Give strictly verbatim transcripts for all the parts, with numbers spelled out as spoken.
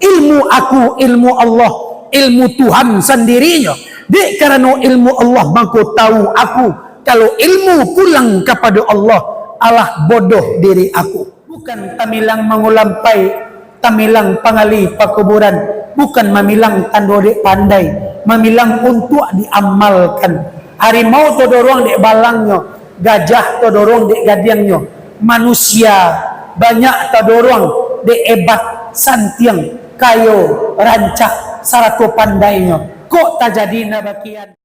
Ilmu aku, ilmu Allah, ilmu Tuhan sandirinyo. Dek karano ilmu Allah mangko tahu aku. Kalau ilmu pulang kapado Allah, alah bodoh diri aku. Bukan tamilang mangulampai, tamilang pangali pakuburan, bukan mamilang tando dek pandai, mamilang untuak diamalkan. Harimau todoruang dek balangnyo, gajah todoruang dek gadiangnyo, manusia banyak todoruang dek ebat, santiang, kayo, rancak, sarato pandainyo. Kok tajadi nan bakian?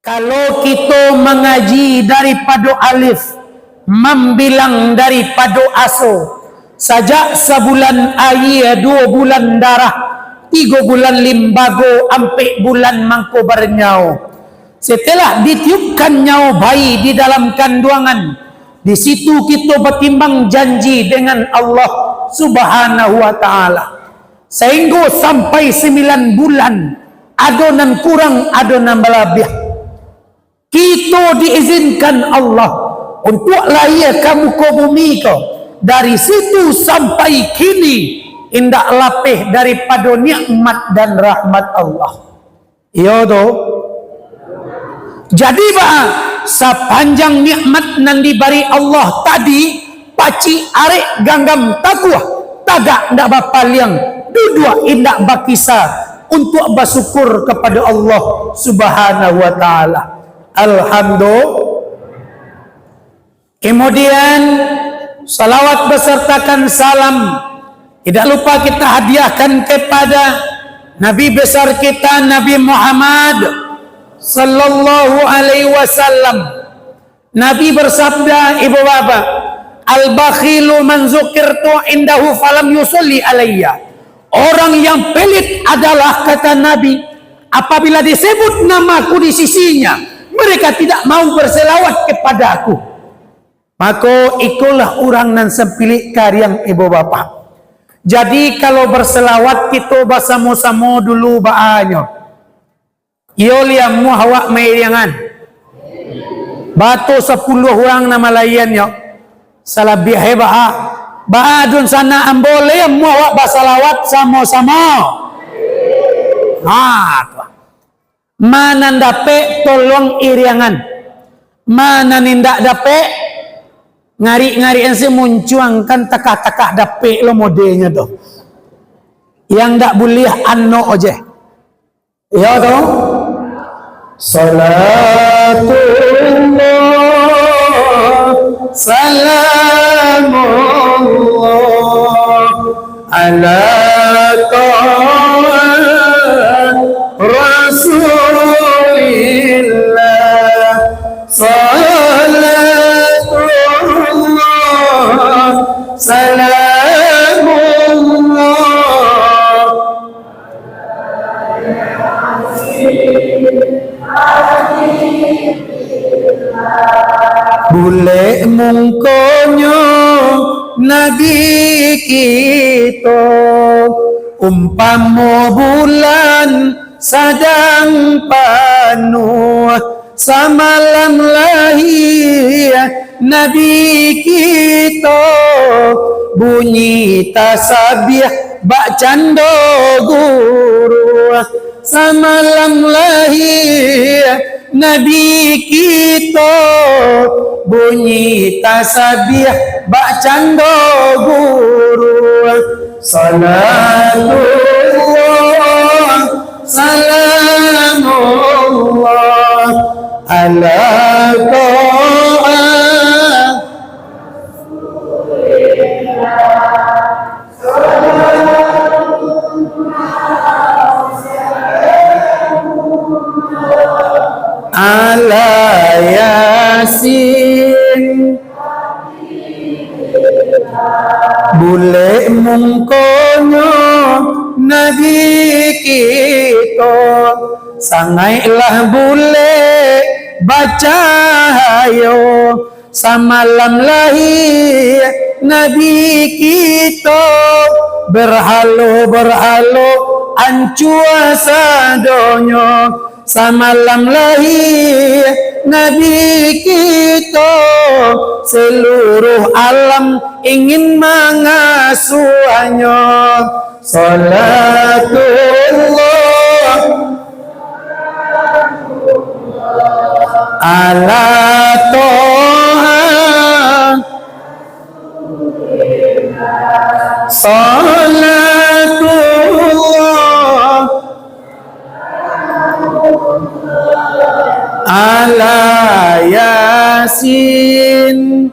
Kalau kito mangaji daripado alif, mambilang daripado aso, sajak sabulan aia, duo bulan darah, tigo bulan limbago, ampek bulan mangko barnyao. Setelah ditiupkan nyao bayi di dalam kanduangan, di situ kito batimbang janji dengan Allah Subhanahu wa Ta'ala. Sainggo sampai sambilan bulan, ado nan kurang, ado nan balabiah. Kito diizinkan Allah untuak lahia ka muko bumi ko. Dari situ sampai kini, indak lapeh daripado nikmat dan rahmat Allah. Iyo tu. Jadi, baa, sapanjang nikmat nan dibari Allah tadi, pacik arek ganggam takuah, tagak indak bapaliang, duduak indak bakisa, untuak basyukur kapado Allah Subhanahu wa Ta'ala. Alhamdulillah. Kemudian, salawat besertakan salam tidak lupa kita hadiahkan kepada Nabi besar kita, Nabi Muhammad sallallahu alaihi wasallam. Nabi bersabda, ibu bapak, "Al-bakhilu man zukirtu indahu falam yusalli alayya." Orang yang pelit adalah, kata Nabi, apabila disebut namaku di sisinya, mereka tidak mau berselawat kepadaku. Mako, ikolah urang nan sampilik kariang, ibu bapak. Jadi, kalau berselawat kito basamo-samo dulu baanyo. Iyo, liamuah awak mairiangan. Bato sapuluah urang nan malaiannyo. Salabiah he baa. Baa dunsanak ambo, liamuah awak basalawat samo-samo. Ha, tu. Ma nan dapek, tolong iriangan. Ma nan indak dapek, ngarik-ngarik se muncuangkan takah-takah dapek lo modenyo tu. Yang ndak buliah anok je. Iyo tu. Salatullah, salamullah, ala taha Rasulillah. Salatullah, salamullah. Bulek mungkonyo Nabi kito, umpamo bulan sadang panuah, samalam lahia Nabi kito, bunyi tasabiah bak cando guru. Samalam lahia Nabi kito, bunyi tasabiah bak cando guru. Salatullah, salamullah, ala taha Ala Yasin. Bulek mungkonyo Nabi kito, sangaiklah bulek bacahayo. Samalam lahia Nabi kito, berhalo-berhalo ancua sadonyo. Samalam lahia Nabi kito, seluruh alam ingin mangasuahnyo. Salatullah ala Toha. Salatullah ala Yasin.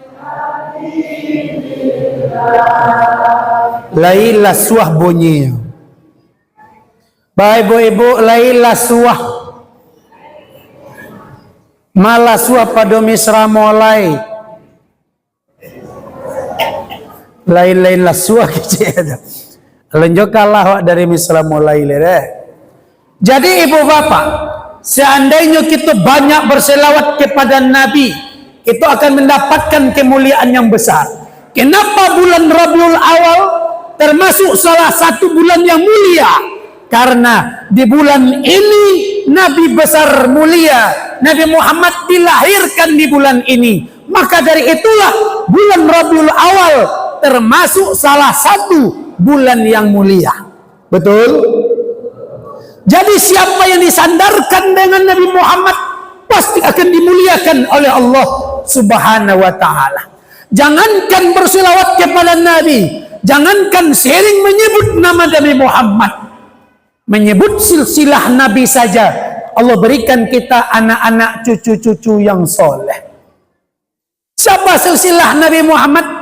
Lai lasuah bunyi. Baik, ibu-ibu, lai lasuah. Malasuah pado Misra Mulai. Lain-lain lasuah kecek tu. Alun jo kalah awak dari Misra Mulai le deh. Jadi ibu bapak, seandainyo kito banyak berselawat kepada Nabi, kito akan mendapatkan kemuliaan yang besar. Kenapa bulan Rabiul Awal termasuk salah satu bulan yang mulia? Karena di bulan ini Nabi besar mulia, Nabi Muhammad dilahirkan di bulan ini. Maka dari itulah bulan Rabiul Awal termasuk salah satu bulan yang mulia. Betul? Jadi siapa yang disandarkan dengan Nabi Muhammad pasti akan dimuliakan oleh Allah Subhanahu wa taala. Jangankan berselawat kepada Nabi, jangankan sering menyebut nama Nabi Muhammad, menyebut silsilah Nabi saja, Allah berikan kita anak-anak cucu-cucu yang soleh. Siapa silsilah Nabi Muhammad?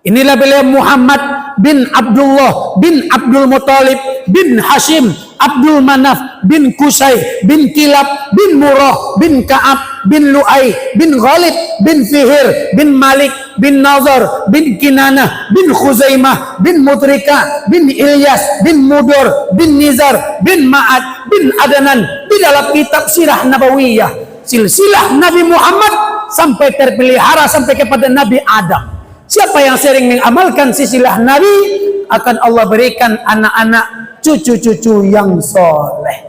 Inilah beliau Muhammad bin Abdullah bin Abdul Muttalib bin Hashim Abdul Manaf bin Qusay bin Kilab bin Murrah bin Ka'ab bin Lu'ay bin Ghalib bin Fihir bin Malik bin Nazar bin Kinanah bin Khuzaimah bin Mudrika bin Ilyas bin Mudor bin Nizar bin Ma'ad bin Adnan. Di dalam kitab Sirah Nabawiyah, silsilah Nabi Muhammad sampai terpelihara sampai kepada Nabi Adam. Siapa yang sering mengamalkan silsilah Nabi, akan Allah berikan anak-anak, cucu-cucu yang soleh.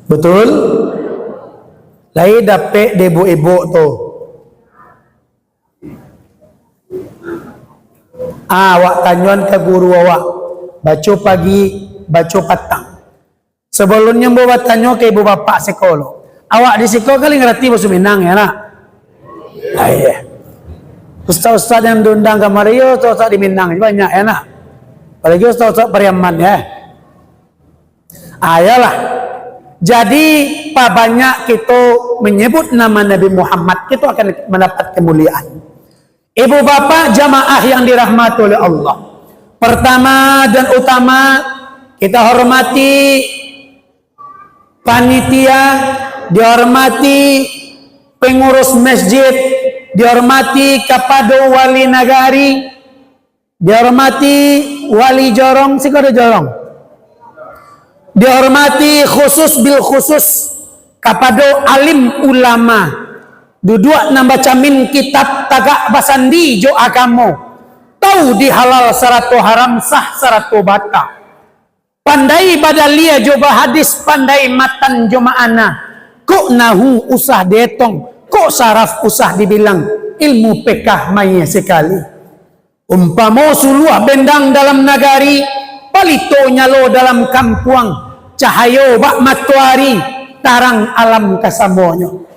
Betul? Lai dapek dek ibuk-ibuk tu. Ah, awak tanyoan ka guru awak. Baco pagi, baco patang. Sabalunnyo ambo batanyo ka ibu bapak siko lo. Awak di siko kan lai ngarati bahaso Minang, ya nak? Ah, iya. Ustaz-ustaz yang diundang kamari, yo, ustaz-ustaz di Minang banyak, ya nak? Apalagi ustaz-ustaz Pariaman, ya. Ah, iyalah. Jadi, pabanyak kito menyebut nama Nabi Muhammad, kito akan mendapat kemuliaan. Ibu bapak jamaah yang dirahmati oleh Allah, pertama dan utama, kita hormati panitia, dihormati pengurus masjid, dihormati kapado wali nagari, dihormati wali jorong, siko ado jorong. Dihormati khusus bil khusus kapado alim ulama, duduak nan bacamin kitab, tagak basandi jo agamo, tau di halal sarato haram, sah sarato bata. Pandai badalia jo bahadis, pandai matan jo ma'ana. Kok nahu usah dietong, kok saraf usah dibilang, ilmu pekah mayeh sakali. Umpamo suluah bendang dalam nagari, palito nyalo dalam kampuang, cahayo bak matoari, tarang alam kasamonyo.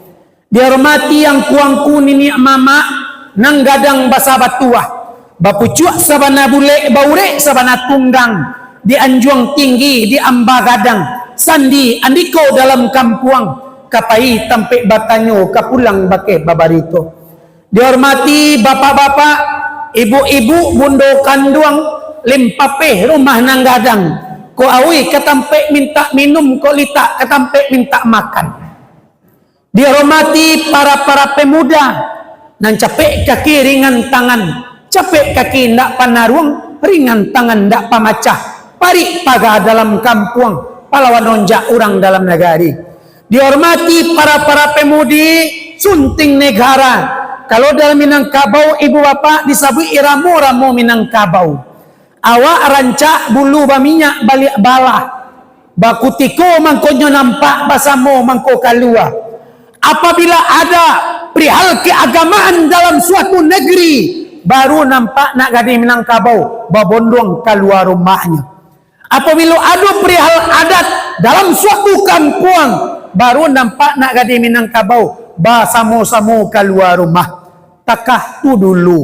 Dihormati angku-angku niniak mamak, nan gadang basa batuah, bapucuak sabana bulek, baurek sabana tunggang, di anjuang tinggi, di amba gadang, sandi andiko dalam kampuang, ka pai tampek batanyo, ka pulang bakeh babarito. Dihormati bapak-bapak, ibu-ibu, bundo kanduang, limpapeh rumah nan gadang, kok auih ka tampek mintak minum, kok litak ka tampek mintak makan. Dihormati para-para pemuda, nan capek kaki ringan tangan, capek kaki ndak panaruang, ringan tangan ndak pamacah, parik paga dalam kampuang, palawan onjak urang dalam nagari. Dihormati para-para pemudi sunting negara. Kalau dalam Minangkabau, ibu bapak, disabuik iramo-ramo Minangkabau. Awak rancak bulu baminyak baliak balah. Bakutiko mangkonyo nampak, basamo mangko kalua. Apabila ada perihal keagamaan dalam suatu negeri, baru nampak nak gadih Minangkabau babondong kalua rumahnyo. Apabila ado perihal adat dalam suatu kampuang, baru nampak nak gadih Minangkabau basamo-samo kalua rumah. Takah tu dulu.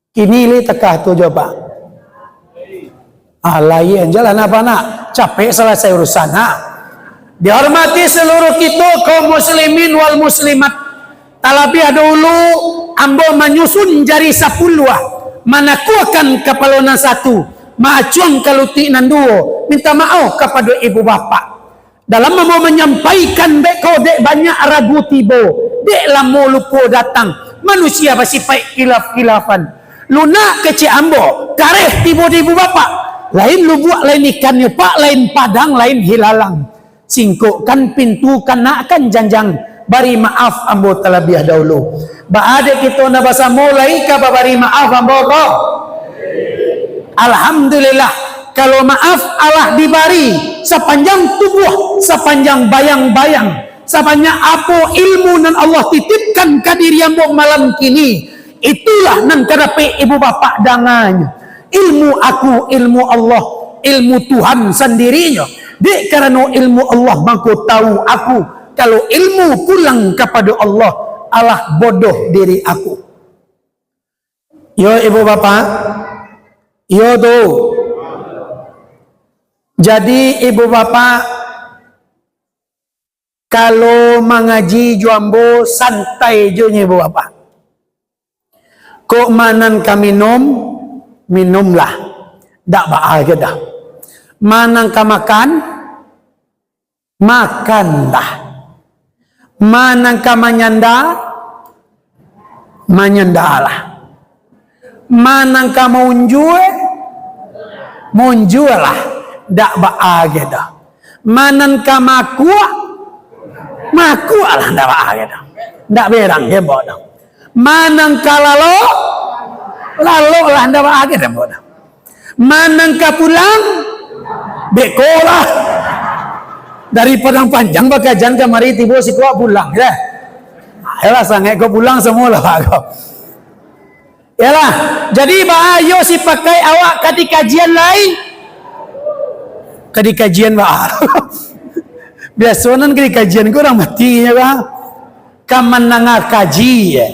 Kini lai takah tu jo, Pak. Ah, lain je lah, napa nak? Capek salasai urusan, ha. Dihormati saluruh kito kaum muslimin wal muslimat. Talabiah dahulu, ambo manyusun jari sapuluah, manakuakan kapalo nan satu, maacuang ka lutik nan duo, minta maoh kapado ibu bapak. Dalam ambo manyampaikan, dek ko, dek banyak ragu tibo, dek lamo lupo datang, manusia basipaik khilaf-khilafan. Lunak kecek ambo, kareh tibo di ibu bapak. Lain lubuak, lain ikannyo, Pak, lain padang, lain hilalang. Singkokkan pintu, kanakkan janjang, bari maaf ambo talabiah dahulu. Baa dek kito nan basamo lai ka babari maaf ambo ko? Alhamdulillah, kalau maaf alah dibari, sapanjang tubuah, sapanjang bayang-bayang, sabanyak apo ilmu nan Allah titipkan ka diri ambo malam kini, itulah nan ka dapek ibu bapak danganyo. Ilmu aku, ilmu Allah, ilmu Tuhan sandirinyo. Dek karano ilmu Allah mangko tahu aku, kalau ilmu pulang kapado Allah, alah bodoh diri aku. Yo, ibu bapak? Yo tu. Jadi, ibu bapak, kalau mangaji jo ambo, santai jo nyo, ibu bapak. Kok ma nan ka minum, minumlah. Dak baa ge doh. Ma nan ka makan, makanlah. Ma nan ka manyanda, manyandalah. Ma nan ka maunjua, maunjualah. Dak baa ge doh. Ma nan ka makuak, makuaklah, ndak baa ge doh. Ndak berang ge ambo doh. Ma nan ka lalok, laloklah, ndak baa ge doh ambo doh. Ma nan ka pulang, bekolah. Dari Padang Panjang bakajian kamari tibo siko pulang, yo. Ayolah, sangaik ko pulang samualah, Pak, ko. Yalah, jadi baa yo si pakai awak ka dikajian lai? Ka dikajian baa? Biaso nan ka dikajian ko urang mati nyo, Pak. Ka mandanga kaji, yo.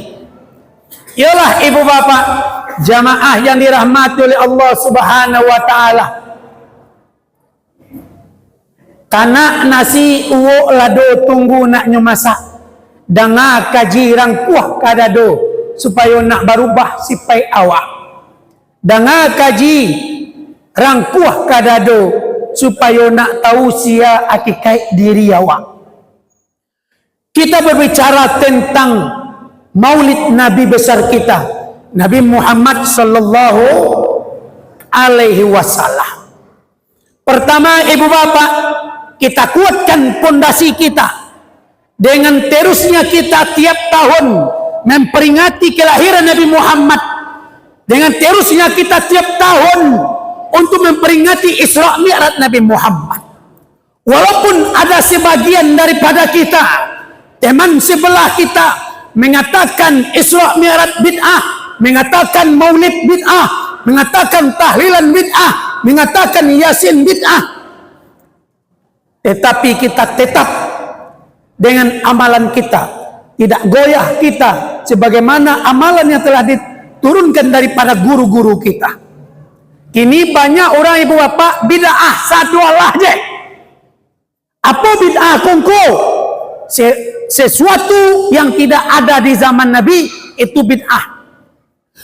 Iyolah, ibu bapak, jamaah yang dirahmati oleh Allah Subhanahu wa Ta'ala. Tanak nasi, uwok lado, tunggu nak nyo masak. Danga kaji, rangkuah ka dado, supayo nak barubah sipaik awak. Danga kaji, rangkuah ka dado, supayo nak tahu sia akikaik diri awak. Kita berbicara tentang maulid Nabi besar kita, Nabi Muhammad sallallahu alaihi wasallam. Pertama, ibu bapak, kita kuatkan pondasi kita dengan terusnya kita tiap tahun memperingati kelahiran Nabi Muhammad, dengan terusnya kita tiap tahun untuk memperingati Isra Mi'raj Nabi Muhammad. Walaupun ada sebagian daripada kita, teman sebelah kita, mengatakan Isra Mi'raj bid'ah, mengatakan maulid bid'ah, mengatakan tahlilan bid'ah, mengatakan Yasin bid'ah, tetapi kita tetap dengan amalan kita, tidak goyah kita sebagaimana amalan yang telah diturunkan daripada guru-guru kita. Kini banyak urang, ibu bapak, bid'ah sadolah je. Apo bid'ah ko? Se-, sesuatu yang tidak ada di zaman Nabi, itu bid'ah.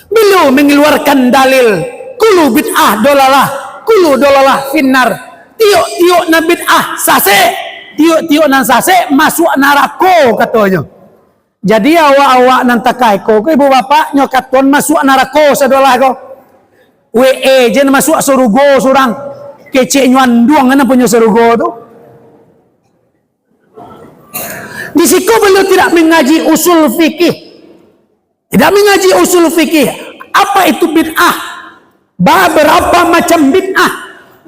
Beliau mengeluarkan dalil, "Kullu bid'ah dolalah, kullu dolalah finnar." Tiok-tiok nan bid'ah sasek, tiok-tiok nan sasek masuak narako, katonyo. Jadi, awak-awak nan takah iko ko, ibu bapak, nyo katon masuak narako sadolah ko. W A je nan masuak sarugo surang. Keceknyo anduang nan punyo sarugo tu. Di siko beliau tidak mengaji usul fikih. Tidak mengaji usul fikih. Apa itu bid'ah? Ba-, berapa macam bid'ah?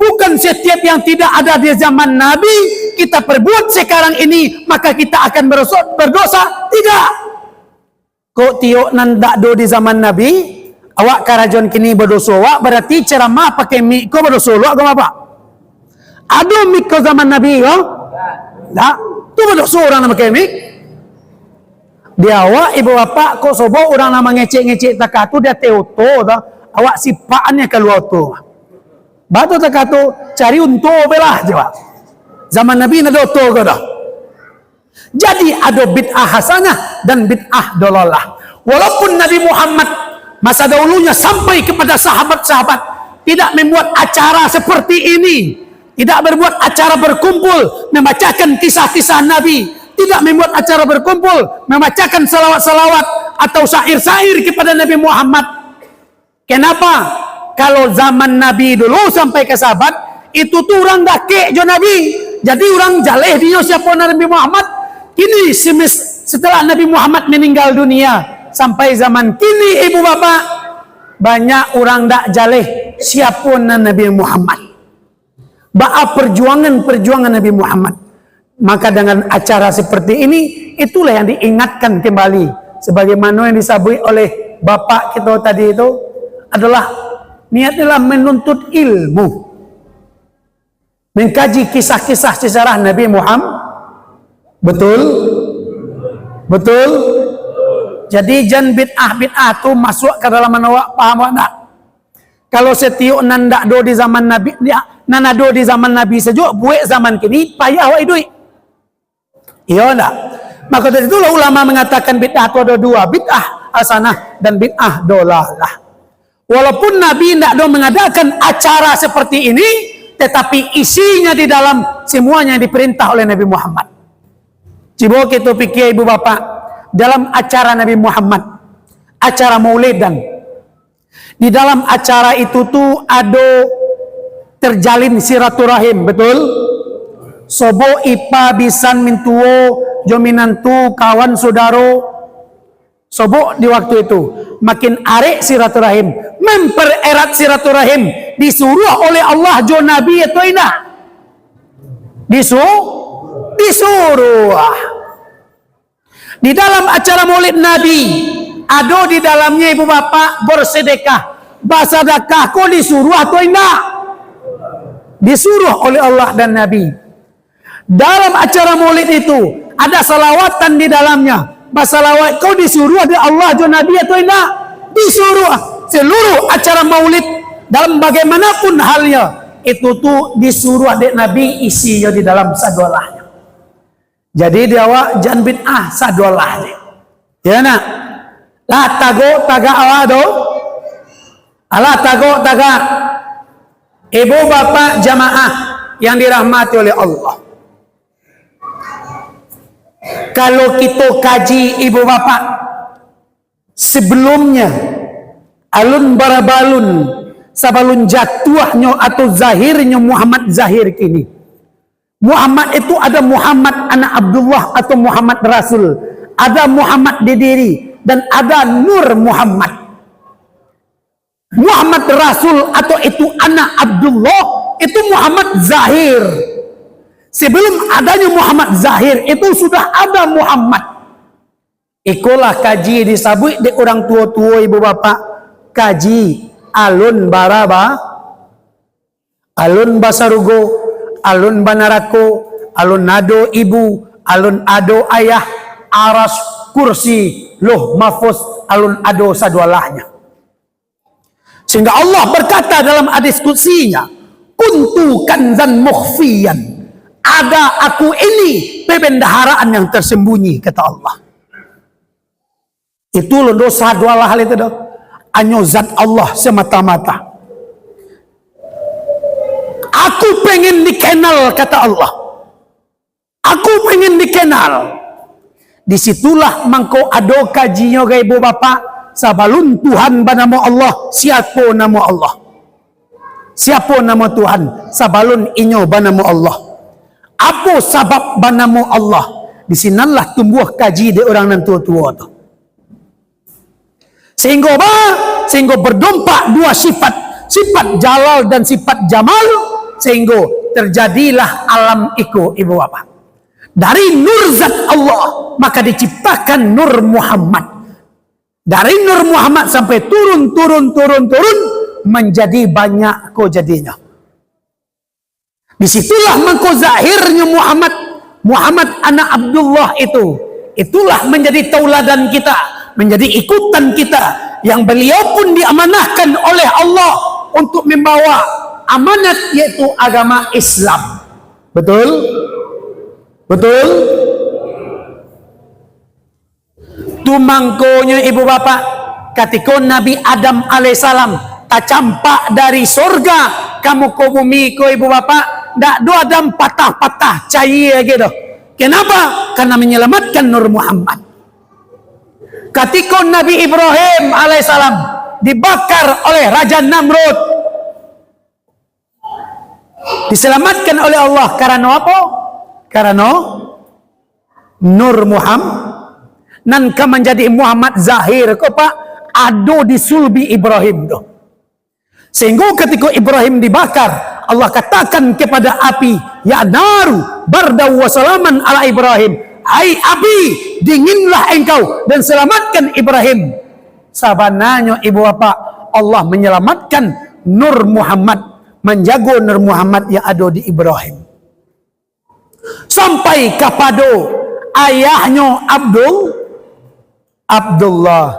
Bukan setiap yang tidak ada di zaman Nabi kita perbuat sekarang ini, maka kita akan berdosa, berdosa. Tidak. Kok tiok nan dak ado di zaman Nabi, awak karajoan kini badoso awak, berarti ceramah pakai mik ko badoso awak ko, Bapak? Ado mik ko zaman Nabi ko? Dak. Tu badoso urang nan pakai mik. Di awak, ibu bapak, kok sobo urang nan mangecek-ngecek takah tu di ateh oto tu, awak sipakannyo kalua oto. Batu takah tu, cari unto belah je, Pak. Zaman Nabi ndak ado oto ko dah. Jadi, ado bid'ah hasanah dan bid'ah dolalah. Walaupun Nabi Muhammad masa dahulunya sampai kepada sahabat-sahabat tidak membuat acara seperti ini, tidak berbuat acara berkumpul, membacakan kisah-kisah Nabi, tidak membuat acara berkumpul, membacakan salawat-salawat atau syair-syair kepada Nabi Muhammad. Kenapa? Kalau zaman Nabi dulu sampai ka sahabat, itu tu urang dakek jo Nabi. Jadi urang jaleh dinyo siapo Nabi Muhammad. Kini semis-, setelah Nabi Muhammad meninggal dunia, sampai zaman kini, ibu bapak, banyak urang dak jaleh siapo nan Nabi Muhammad. Baa perjuangan-perjuangan Nabi Muhammad. Maka dengan acara seperti ini, itulah yang diingatkan kembali. Sebagaimana yang disabuik oleh bapak kita tadi itu, adalah niatlah menuntut ilmu. Mengkaji kisah-kisah sejarah Nabi Muhammad. Betul? Betul? Jadi, jan bid'ah-bid'ah tu masuk ka dalam awak, paham awak ndak? Kalau setiok nan dak ado di zaman Nabi, nan ado di zaman Nabi sajo, buek zaman kini, payah awak iduik. Iyo ndak? Maka dari itulah ulama mengatakan bid'ah tu ado dua, bid'ah hasanah dan bid'ah dolalah. Walaupun Nabi ndak ado mengadakan acara seperti ini, tetapi isinya di dalam semuanya diperintah oleh Nabi Muhammad. Cubo kito pikia, ibu bapak, dalam acara Nabi Muhammad, acara maulidan, di dalam acara itu tu ado terjalin silaturahim, betul? Sobo ipa bisan mintuo jo minantu, kawan sudaro. Sobo di waktu itu makin arek silaturahim, mempererat silaturahim, disuruah oleh Allah jo Nabi atau indak? Disu-, disuruah. Di dalam acara Maulid Nabi, ado di dalamnya, ibu bapak, bersedekah. Basadakah ko disuruah atau indak? Disuruah oleh Allah dan Nabi. Dalam acara Maulid itu, ada salawatan di dalamnya. Basalawat ko disuruah dek Allah jo Nabi atau indak? Disuruah. Seluruh acara Maulid, dalam bagaimanapun halnya, itu tu disuruah dek Nabi, isinyo di dalam sadolahnyo. Jadi, di awak jan bid'ah sadolahnyo. Yo ndak? Lah tagok tagak awak tu. Alah tagok tagak. Ibu bapak jamaah yang dirahmati oleh Allah. Kalau kito kaji, ibu bapak, sebelumnya, alun bara ba alun, sabalun jatuahnyo atau zahirnyo Muhammad zahir kini. Muhammad itu ada Muhammad anak Abdullah atau Muhammad Rasul, ada Muhammad di diri, dan ada Nur Muhammad. Muhammad Rasul atau itu anak Abdullah, itu Muhammad zahir. Sebelum adanya Muhammad zahir, itu sudah ada Muhammad. Ikolah kaji disabuik dek urang tuo-tuo, ibu bapak, kaji alun bara ba, alun ba sarugo, alun ba narako, alun ado ibu, alun ado ayah, aras, kursi, Lauh Mahfuz, alun ado sadolahnyo. Sehingga Allah berkata dalam hadis qudsinya, "Kuntu kanzan mukhfiyan." Ada aku ini pebendaharaan yang tersembunyi, kata Allah. Itu loh dosa dua lah itu doh. Hanyo zat Allah semata-mata. Aku pengen dikenal, kata Allah. Aku pengen dikenal. Di situlah mangko ado kajinyo, gai ibu bapak, sabalun Tuhan banamo Allah, siapo namo Allah? Siapo namo Tuhan sabalun inyo banamo Allah? Apo sabab banamo Allah? Di sinanlah tumbuah kaji dek urang nan tuo-tuo tu. Sehinggo ba, sehinggo berdompak dua sifat, sifat jalal dan sifat jamal, Sehingga terjadilah alam iko, ibu bapak. Dari nur zat Allah, maka diciptakan Nur Muhammad. Dari Nur Muhammad sampai turun, turun, turun, turun, menjadi banyak ko jadinyo. Di situlah mangko zahirnyo Muhammad, Muhammad anak Abdullah itu. Itulah menjadi tauladan kita, menjadi ikutan kita, yang beliau pun diamanahkan oleh Allah untuk membawa amanat, yaitu agama Islam. Betul? Betul? Tu mangkonyo, ibu bapak, katiko Nabi Adam alaihissalam tacampak dari sorga ka muko bumi ko, ibu bapak, ndak do Adam patah-patah cayie lagi doh. Kenapa? Karena menyelamatkan Nur Muhammad. Katiko Nabi Ibrahim alaihissalam dibakar oleh Raja Namrud, diselamatkan oleh Allah karano apo? Karano Nur Muhammad. Nan ka manjadi Muhammad zahir ko, Pak, ado di sulbi Ibrahim tu. Sehingga ketika Ibrahim dibakar, Allah katakan kepada api, "Ya naru, bardan wa salaman ala Ibrahim." "Hai api, dinginlah engkau dan selamatkan Ibrahim." Sabananyo, ibu bapak, Allah menyelamatkan Nur Muhammad, manjago Nur Muhammad yang ado di Ibrahim. Sampai kapado ayahnyo Abdul, Abdullah.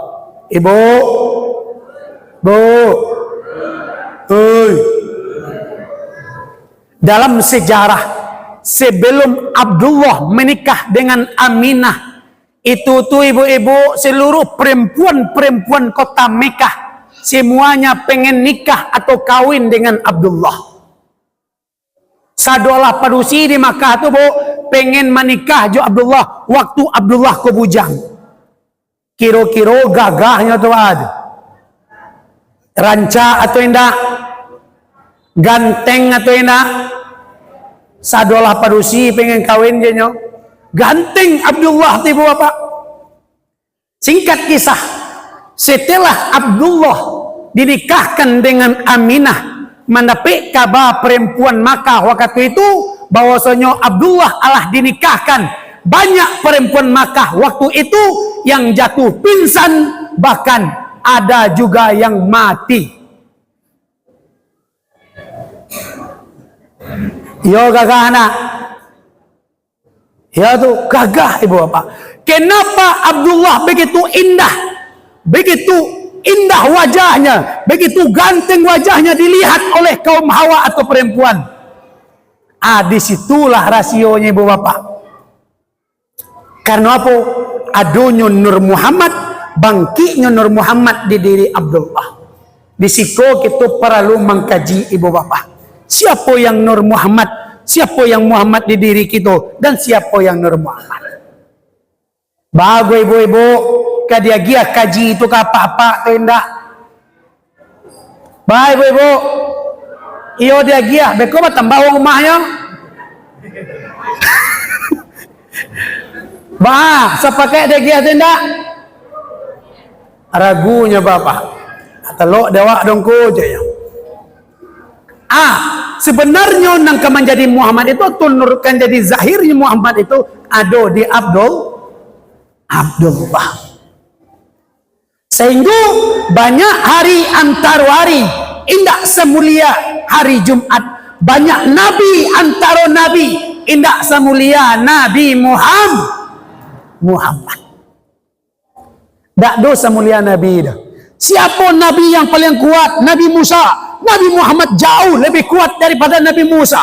Ibu, bu, oi. Dalam sejarah, sebelum Abdullah menikah dengan Aminah, itu tu, ibu-ibu, seluruh perempuan-perempuan kota Mekah, semuanya pengen nikah atau kawin dengan Abdullah. Sadolah padusi di Makkah tu, bu, pengen manikah jo Abdullah waktu Abdullah ko bujang. Kiro-kiro gagahnyo tu, ba tu? Rancak atau indak? Ganteng atau indak? Sadolah padusi pengen kawin jo nyo. Ganteng Abdullah tu, ibu bapak. Singkat kisah, setelah Abdullah dinikahkan dengan Aminah, mandapek kaba perempuan Makkah wakatu itu, bahwasonyo Abdullah alah dinikahkan, banyak perempuan Makkah waktu itu yang jatuh pingsan, bahkan ada juga yang mati. Iyo, gagah anak. Ya tu, gagah, ibu bapak. Kenapa Abdullah begitu indah, begitu indah wajahnya, begitu ganteng wajahnya dilihat oleh kaum hawa atau perempuan? Ah, di situlah rasionyo, ibu bapak. Karena apa? Adonyo Nur Muhammad, bangkiknyo Nur Muhammad di diri Abdullah. Di siko kito paralu mangkaji, ibu bapak. Siapo yang Nur Muhammad? Siapo yang Muhammad di diri kito? Dan siapo yang Nur Muhammad? Bagus, ibu-ibu, ka diagiah kaji tu ka apak-apak tu indak? Ba, ibu-ibu, iyo diagiah, beko batambah uang rumahnyo. Ba, sapakaik diagiah tu indak? Ragunyo bapak. Talok dek awak dongko je nyo. Ah, sebenarnyo nan ka manjadi Muhammad itu, atau nur kan jadi zahirnyo Muhammad itu, ado di Abdul, Abdullah. Sehingga banyak hari antaro hari indak samulia hari Jumat. Banyak nabi antaro nabi indak samulia Nabi Muham-, Muhammad. Dak do samulia Nabi dah. Siapa Nabi yang paling kuat? Nabi Musa. Nabi Muhammad jauh lebih kuat daripada Nabi Musa.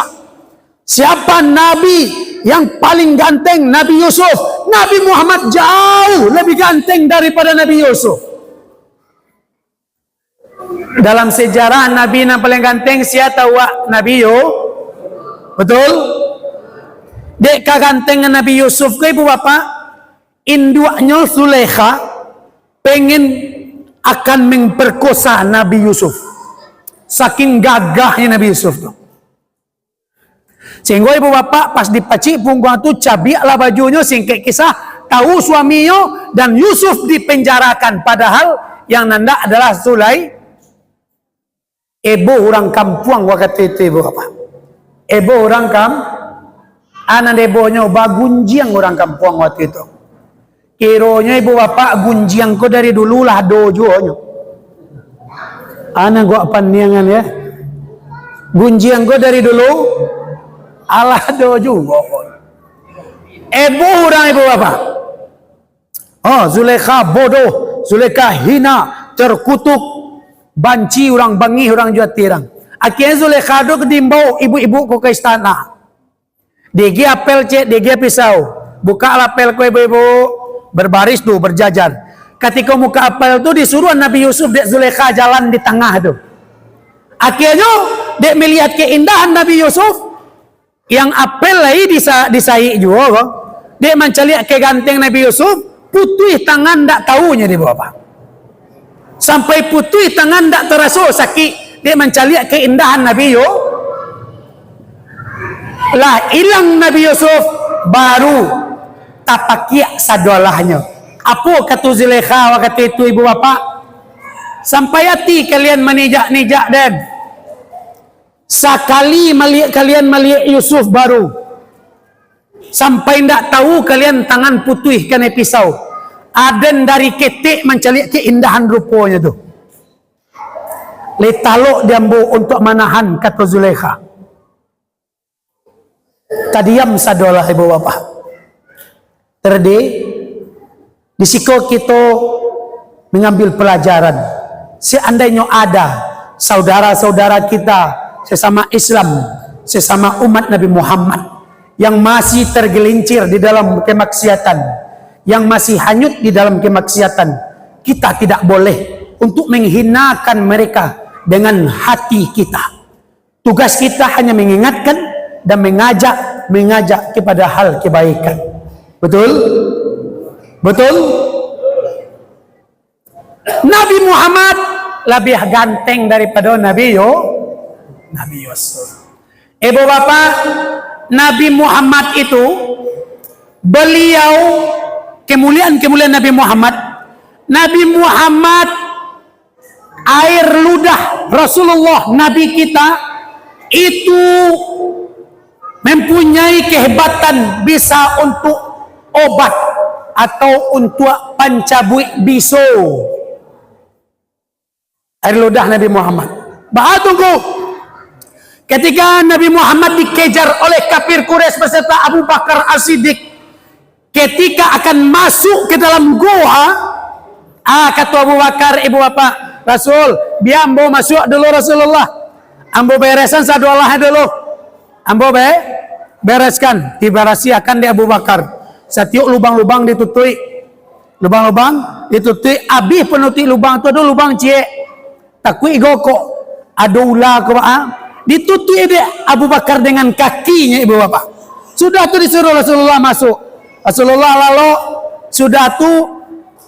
Siapa Nabi yang paling ganteng? Nabi Yusuf. Nabi Muhammad jauh lebih ganteng daripada Nabi Yusuf. Dalam sejarah Nabi nan paling ganteng, sia tahu wak? Nabi Yu-, betul? Dek kagantengan Nabi Yusuf ko, ibu bapak, induaknyo Zulaikha pengen akan memperkosa Nabi Yusuf. Saking gagahnyo Nabi Yusuf tu. Sehingga ibu bapak pas dipacik pungguang tu, cabiaklah bajunyo, singkek kisah, tahu suaminyo, dan Yusuf dipenjarakan. Padahal yang nandak adalah Zulai-, ebo urang kampuang wakatu itu, ibu bapak. Eboh urang kam-, anan ebohnyo bagunjiang urang kampuang wakatu itu. Kironyo ibu bapak gunjiang ko dari dulu lah ado juo nyo. Anan gua pandiangan ya. Gunjiang ko dari dulu alah ado juo. Eboh urang ibu bapak. Oh, Zulekha bodoh, Zulekha hina, terkutuk, banci urang, bangih urang jo ati urang. Akhirnyo Zulekha tu diimbau ibu-ibu ko ka istana. Diagiah apel ciek, diagiah pisau. Bukaklah apel ko ibu-ibu, berbaris tu, berjajar. Katiko mukak apel tu disuruah Nabi Yusuf dek Zulekha jalan di tangah tu. Akhirnyo, dek melihat keindahan Nabi Yusuf, yang apel lai disa-, disaik juo ko. Dek mancaliak ka ganteng Nabi Yusuf, putuih tangan ndak tahu nyo di bawah. Sampai putuih tangan ndak taraso sakik, dek mancaliak keindahan Nabi Yu-, lah ilang Nabi Yusuf, baru tapakiak sadolahnyo. Apo kato Zulekha wakatu itu, ibu bapak? Sampai ati kalian manijak-nijak den. Sakali maliek kalian maliek Yusuf baru, sampai ndak tahu kalian tangan putuih kanai pisau. Aden dari ketek mancaliak keindahan ruponyo tu. Lai talok di ambo untuak manahan, kato Zulekha. Tadiam sadolah ibu bapak. Terdi, di siko kito mengambil pelajaran. Seandainyo ada saudara-saudara kita sesama Islam, sesama umat Nabi Muhammad yang masih tergelincir di dalam kemaksiatan, yang masih hanyut di dalam kemaksiatan, kita tidak boleh untuk menghinakan mereka dengan hati kita. Tugas kita hanya mengingatkan dan mengajak, mengajak kepada hal kebaikan. Betul? Betul? Nabi Muhammad lebih ganteng daripada Nabi Yo-, Nabi Yusuf. Ibu bapak, Nabi Muhammad itu, beliau, kemuliaan-kemuliaan Nabi Muhammad, Nabi Muhammad, air ludah Rasulullah, Nabi kita, itu mempunyai kehebatan bisa untuk obat atau untuk pancabuik biso. Air ludah Nabi Muhammad. Baa tu ngku, ketika Nabi Muhammad dikejar oleh kafir Quraisy beserta Abu Bakar As-Siddiq, ketika akan masuk ke dalam goa, ah, kato Abu Bakar, ibu bapak, "Rasul, bia ambo masuak dulu, Rasulullah. Ambo bereskan sadolah dulu. Ambo be-, bereskan." Dibarasiahkan dek Abu Bakar. Satiok lubang-lubang ditutuik. Lubang-lubang ditutuik. Abih panutuik lubang tu ado lubang ciek. Takuik gokok, ado ula ko, ah. Ditutuik dek Abu Bakar dengan kakinyo, ibu bapak. Sudah tu disuruh Rasulullah masuk. Rasulullah lalok, sudah tu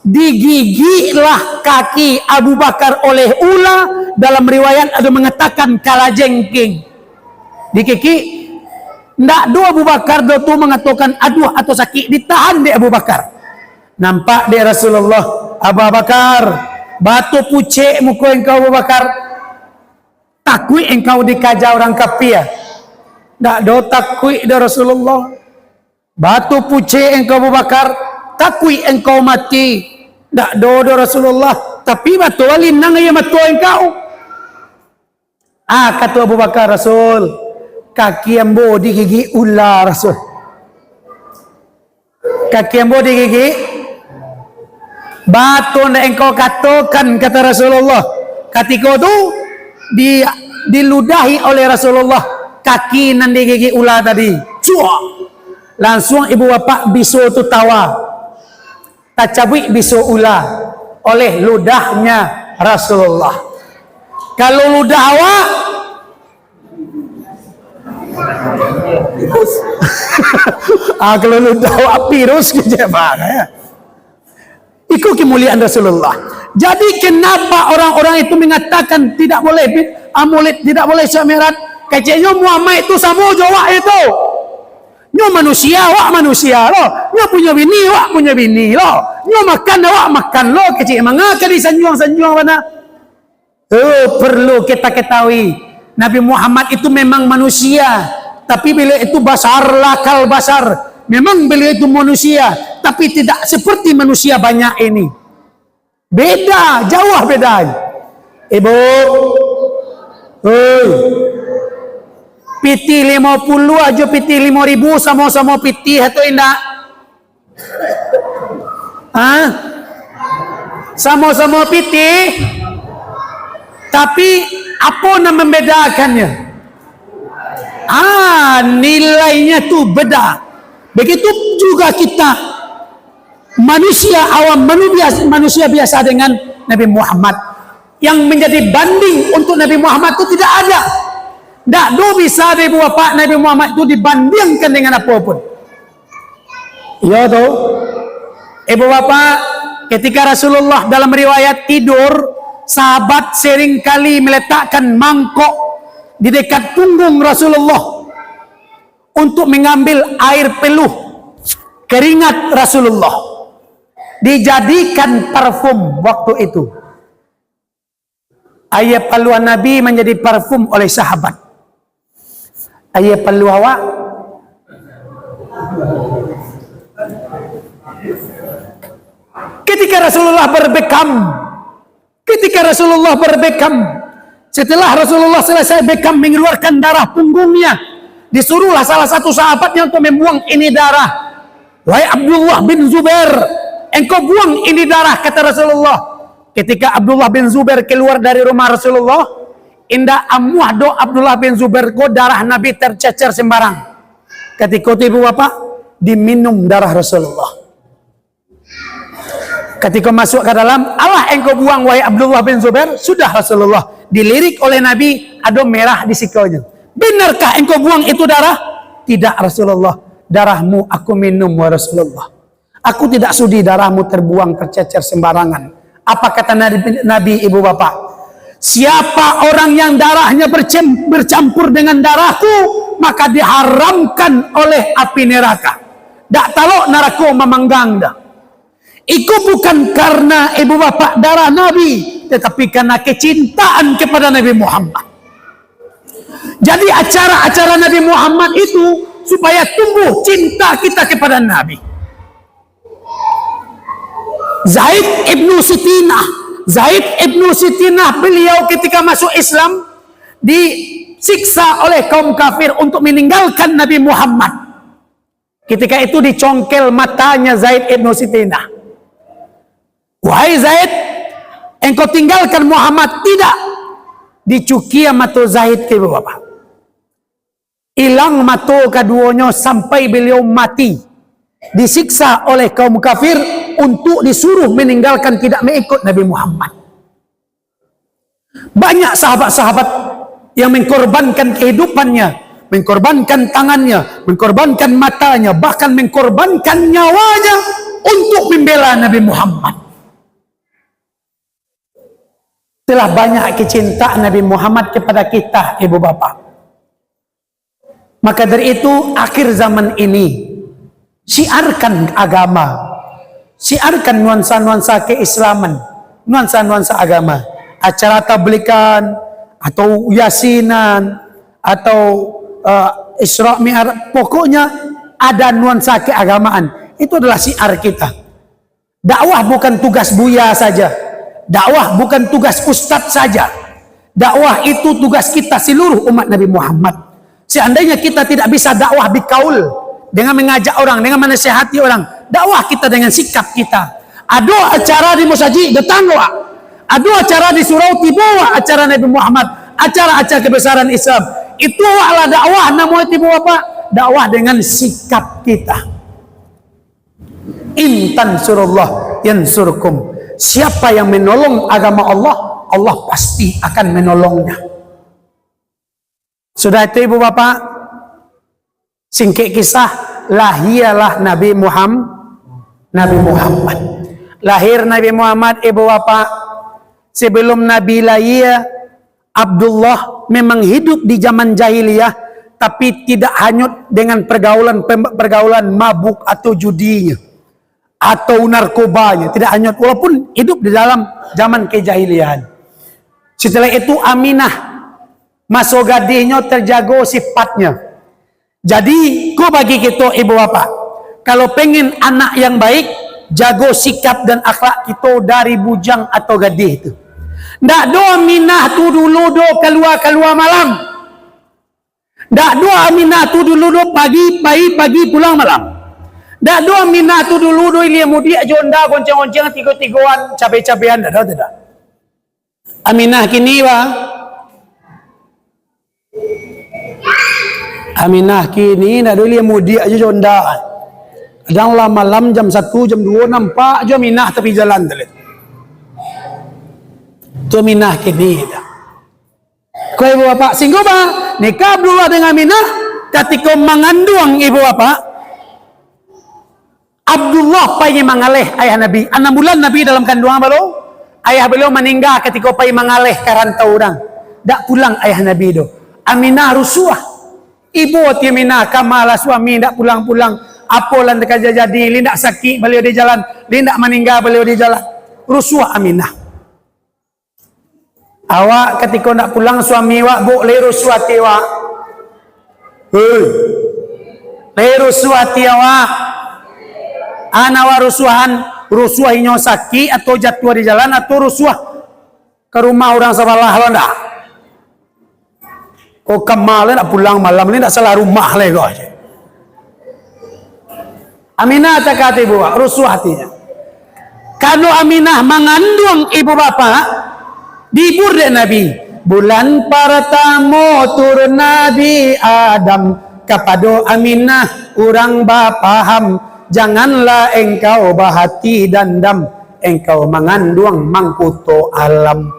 digigiklah kaki Abu Bakar oleh ula. Dalam riwayat ado mangatakan kalajengking. Digigik, ndak ado Abu Bakar do tu mangatokan aduah atau sakik, ditahan dek Abu Bakar. Nampak dek Rasulullah, "Abu Bakar, baa tu pucek muko engkau, Abu Bakar? Takuik engkau dikaja urang kafir?" "Ndak do takuik doh, Rasulullah." "Baa tu pucek engkau, Abu Bakar? Takuik engkau mati?" "Ndak do doh, Rasulullah, tapi baa tu linang aia mato engkau." "Ah," kato Abu Bakar, "Rasul, kaki ambo digigik ula, Rasul. Kaki ambo digigik." "Baa tu ndak engkau katokan," kato Rasulullah. Katiko tu, di-, diludahi oleh Rasulullah kaki nan digigik ula tadi. Cuak! Lansuang ibu bapak biso tu tawa. Tacabuik biso ula oleh ludahnya Rasulullah. Kalau ludah awak, ah, kalau ludah awak virus kecek bang, ya. Iko kemuliaan Rasulullah. Jadi, kenapa orang-orang itu mengatakan tidak boleh bi-, ah, Maulid, tidak boleh Isra Mi'raj? Keceknyo Muhammad itu samo jo awak itu. Nyo manusia, awak manusia lo. Nyo punyo bini, awak punyo bini lo. Nyo makan, awak makan lo. Kecek manga ka disanjuang-sanjuang bana. Oh, perlu kita ketahui, Nabi Muhammad itu memang manusia. Tapi beliau itu basar, lakal basar. Memang beliau itu manusia, tapi tidak seperti manusia banyak ini. Beda, jauh beda. Ibu, hei, pitih limo puluah jo pitih limo ribu samo-samo pitih atau indak? Hah? Samo-samo pitih, tapi apo nan mambedakannyo? Ah, nilainya tu beda. Begitu juga kita, manusia awam, manu-, bias-, manusia biasa dengan Nabi Muhammad. Yang menjadi banding untuk Nabi Muhammad tu tidak ada. Ndak do bisa, Ibu Bapak, Nabi Muhammad tu dibandingkan dengan apo pun. Iyo tu. Ibu Bapak, ketika Rasulullah dalam riwayat tidur, sahabat sering kali meletakkan mangkok di dekat punggung Rasulullah untuk mengambil air peluh keringat Rasulullah. Dijadikan parfum waktu itu. Aia paluah Nabi manjadi parfum oleh sahabat. Aia paluah awak. Ketika Rasulullah berbekam, ketika Rasulullah berbekam, setelah Rasulullah selesai bekam, mengeluarkan darah punggungnya, disuruhlah salah satu sahabatnya untuk membuang ini darah. "Wahai Abdullah bin Zubair, engkau buang ini darah," kata Rasulullah. Ketika Abdullah bin Zubair keluar dari rumah Rasulullah, indak amuah doh Abdullah bin Zubair ko darah Nabi tercecer sembarang. Katiko tu, Ibu Bapak, diminum darah Rasulullah. Katiko masuk ka dalam, "Alah engkau buang, wahai Abdullah bin Zubair," sudah Rasulullah. Dilirik oleh Nabi, ado merah di sikonyo. "Benarkah engkau buang itu darah?" "Tidak, Rasulullah. Darahmu aku minum, wahai Rasulullah. Aku tidak sudi darahmu terbuang tercecer sembarangan." Apa kata Nabi, Nabi, Ibu Bapak? "Siapa orang yang darahnya bercem-, bercampur dengan darahku, maka diharamkan oleh api neraka. Dak talok narako mamanggang dah." Iko bukan karena, Ibu Bapak, darah Nabi, tetapi karena kecintaan kepada Nabi Muhammad. Jadi, acara-acara Nabi Muhammad itu supaya tumbuh cinta kita kepada Nabi. Zaid ibnu Sitinah, Zaid ibnu Sitinah, beliau ketika masuk Islam disiksa oleh kaum kafir untuk meninggalkan Nabi Muhammad. Ketika itu dicongkel matanya Zaid ibnu Sitinah. "Wahai Zaid, engkau tinggalkan Muhammad." "Tidak." Dicukia mato Zaid, Ibu Bapak. Ilang mato kaduonyo sampai beliau mati. Disiksa oleh kaum kafir untuk disuruh meninggalkan, tidak mengikut Nabi Muhammad. Banyak sahabat-sahabat yang mengkorbankan kehidupannya, mengkorbankan tangannya, mengkorbankan matanya, bahkan mengkorbankan nyawanya untuk membela Nabi Muhammad. Telah banyak kecintaan Nabi Muhammad kepada kita, Ibu Bapak. Maka dari itu, akhir zaman ini, siarkan agama, siarkan nuansa-nuansa keislaman, nuansa-nuansa agama, acara tablikan, atau yasinan, atau, eh, Isra Mi'raj, pokoknya ada nuansa keagamaan. Itu adalah siar kita. Dakwah bukan tugas buya saja. Dakwah bukan tugas ustadz saja. Dakwah itu tugas kita seluruh umat Nabi Muhammad. Seandainya kita tidak bisa dakwah bikaul, dengan mengajak orang, dengan menasihati orang, dakwah kita dengan sikap kita. Ado acara di musajik, datang awak. Ado acara di surau, tibo awak, acara Nabi Muhammad, acara-acara kebesaran Islam. Itu awaklah dakwah, namonyo tibo apa? Dakwah dengan sikap kita. "In tansurullah yansurkum." Siapa yang menolong agama Allah, Allah pasti akan menolongnya. Sudah itu, Ibu Bapak, singkek kisah, lahialah Nabi Muham-, Nabi Muhammad. Lahir Nabi Muhammad, Ibu Bapak, sebelum Nabi lahir, Abdullah memang hidup di zaman jahiliyah, tapi tidak hanyut dengan pergaulan, pem-, pergaulan mabuk atau judinya, atau narkobanya, tidak hanyut, walaupun hidup di dalam zaman kejahiliahan. Setelah itu, Aminah, maso gadihnyo terjago sifatnya. Jadi, ko bagi kito ibu bapak, kalau pengen anak yang baik, jago sikap dan akhlak kito dari bujang atau gadih tu. Ndak do Aminah tu dulu do kalua-kalua malam. Ndak do Aminah tu dulu do pagi pai, pagi pulang malam. Ndak do Aminah tu dulu do ilia mudiak jo onda goncang-goncang tigo-tigoan, cabe-cabean, ndak do tu dah. Aminah kini, bah. Aminah kini, ndak do ilia mudiak jo, jo onda. Kadang lah malam jam satu, jam duo, nampak jo Aminah tapi jalan tu. Tu Aminah kini, dah. Ko ibu bapak, singgo ba, nikah Abdullah dengan Aminah, katiko manganduang ibu bapak, Abdullah pai mangaleh ayah Nabi. Anam bulan Nabi dalam kanduangan balo, ayah baliau maningga katiko pai mangaleh ka rantau urang. Dak pulang ayah Nabi tu. Aminah rusuah. Ibo ati Aminah, kama lah suami dak pulang-pulang. Apo lah takaja jadi, lai ndak sakik baliau di jalan, lai ndak maningga baliau di jalan. Rusuah Aminah. Awak katiko ndak pulang suami wak, buk, lai rusuah ati wak. Hei. Lai rusuah ati awak. An awak rusuahan, rusuah inyo sakik atau jatuah di jalan atau rusuah ka rumah urang sabalah lo ndak? Ko kama lai ndak pulang malam ni, ndak salah rumah lai ko. Aminah takah ati ibu, rusuah atinyo. Kano Aminah manganduang ibu bapak, dihibur dek Nabi. Bulan partamo turun Nabi Adam, kapado Aminah urang bapaham, janganlah engkau bahati dandam, engkau manganduang mangkuto alam.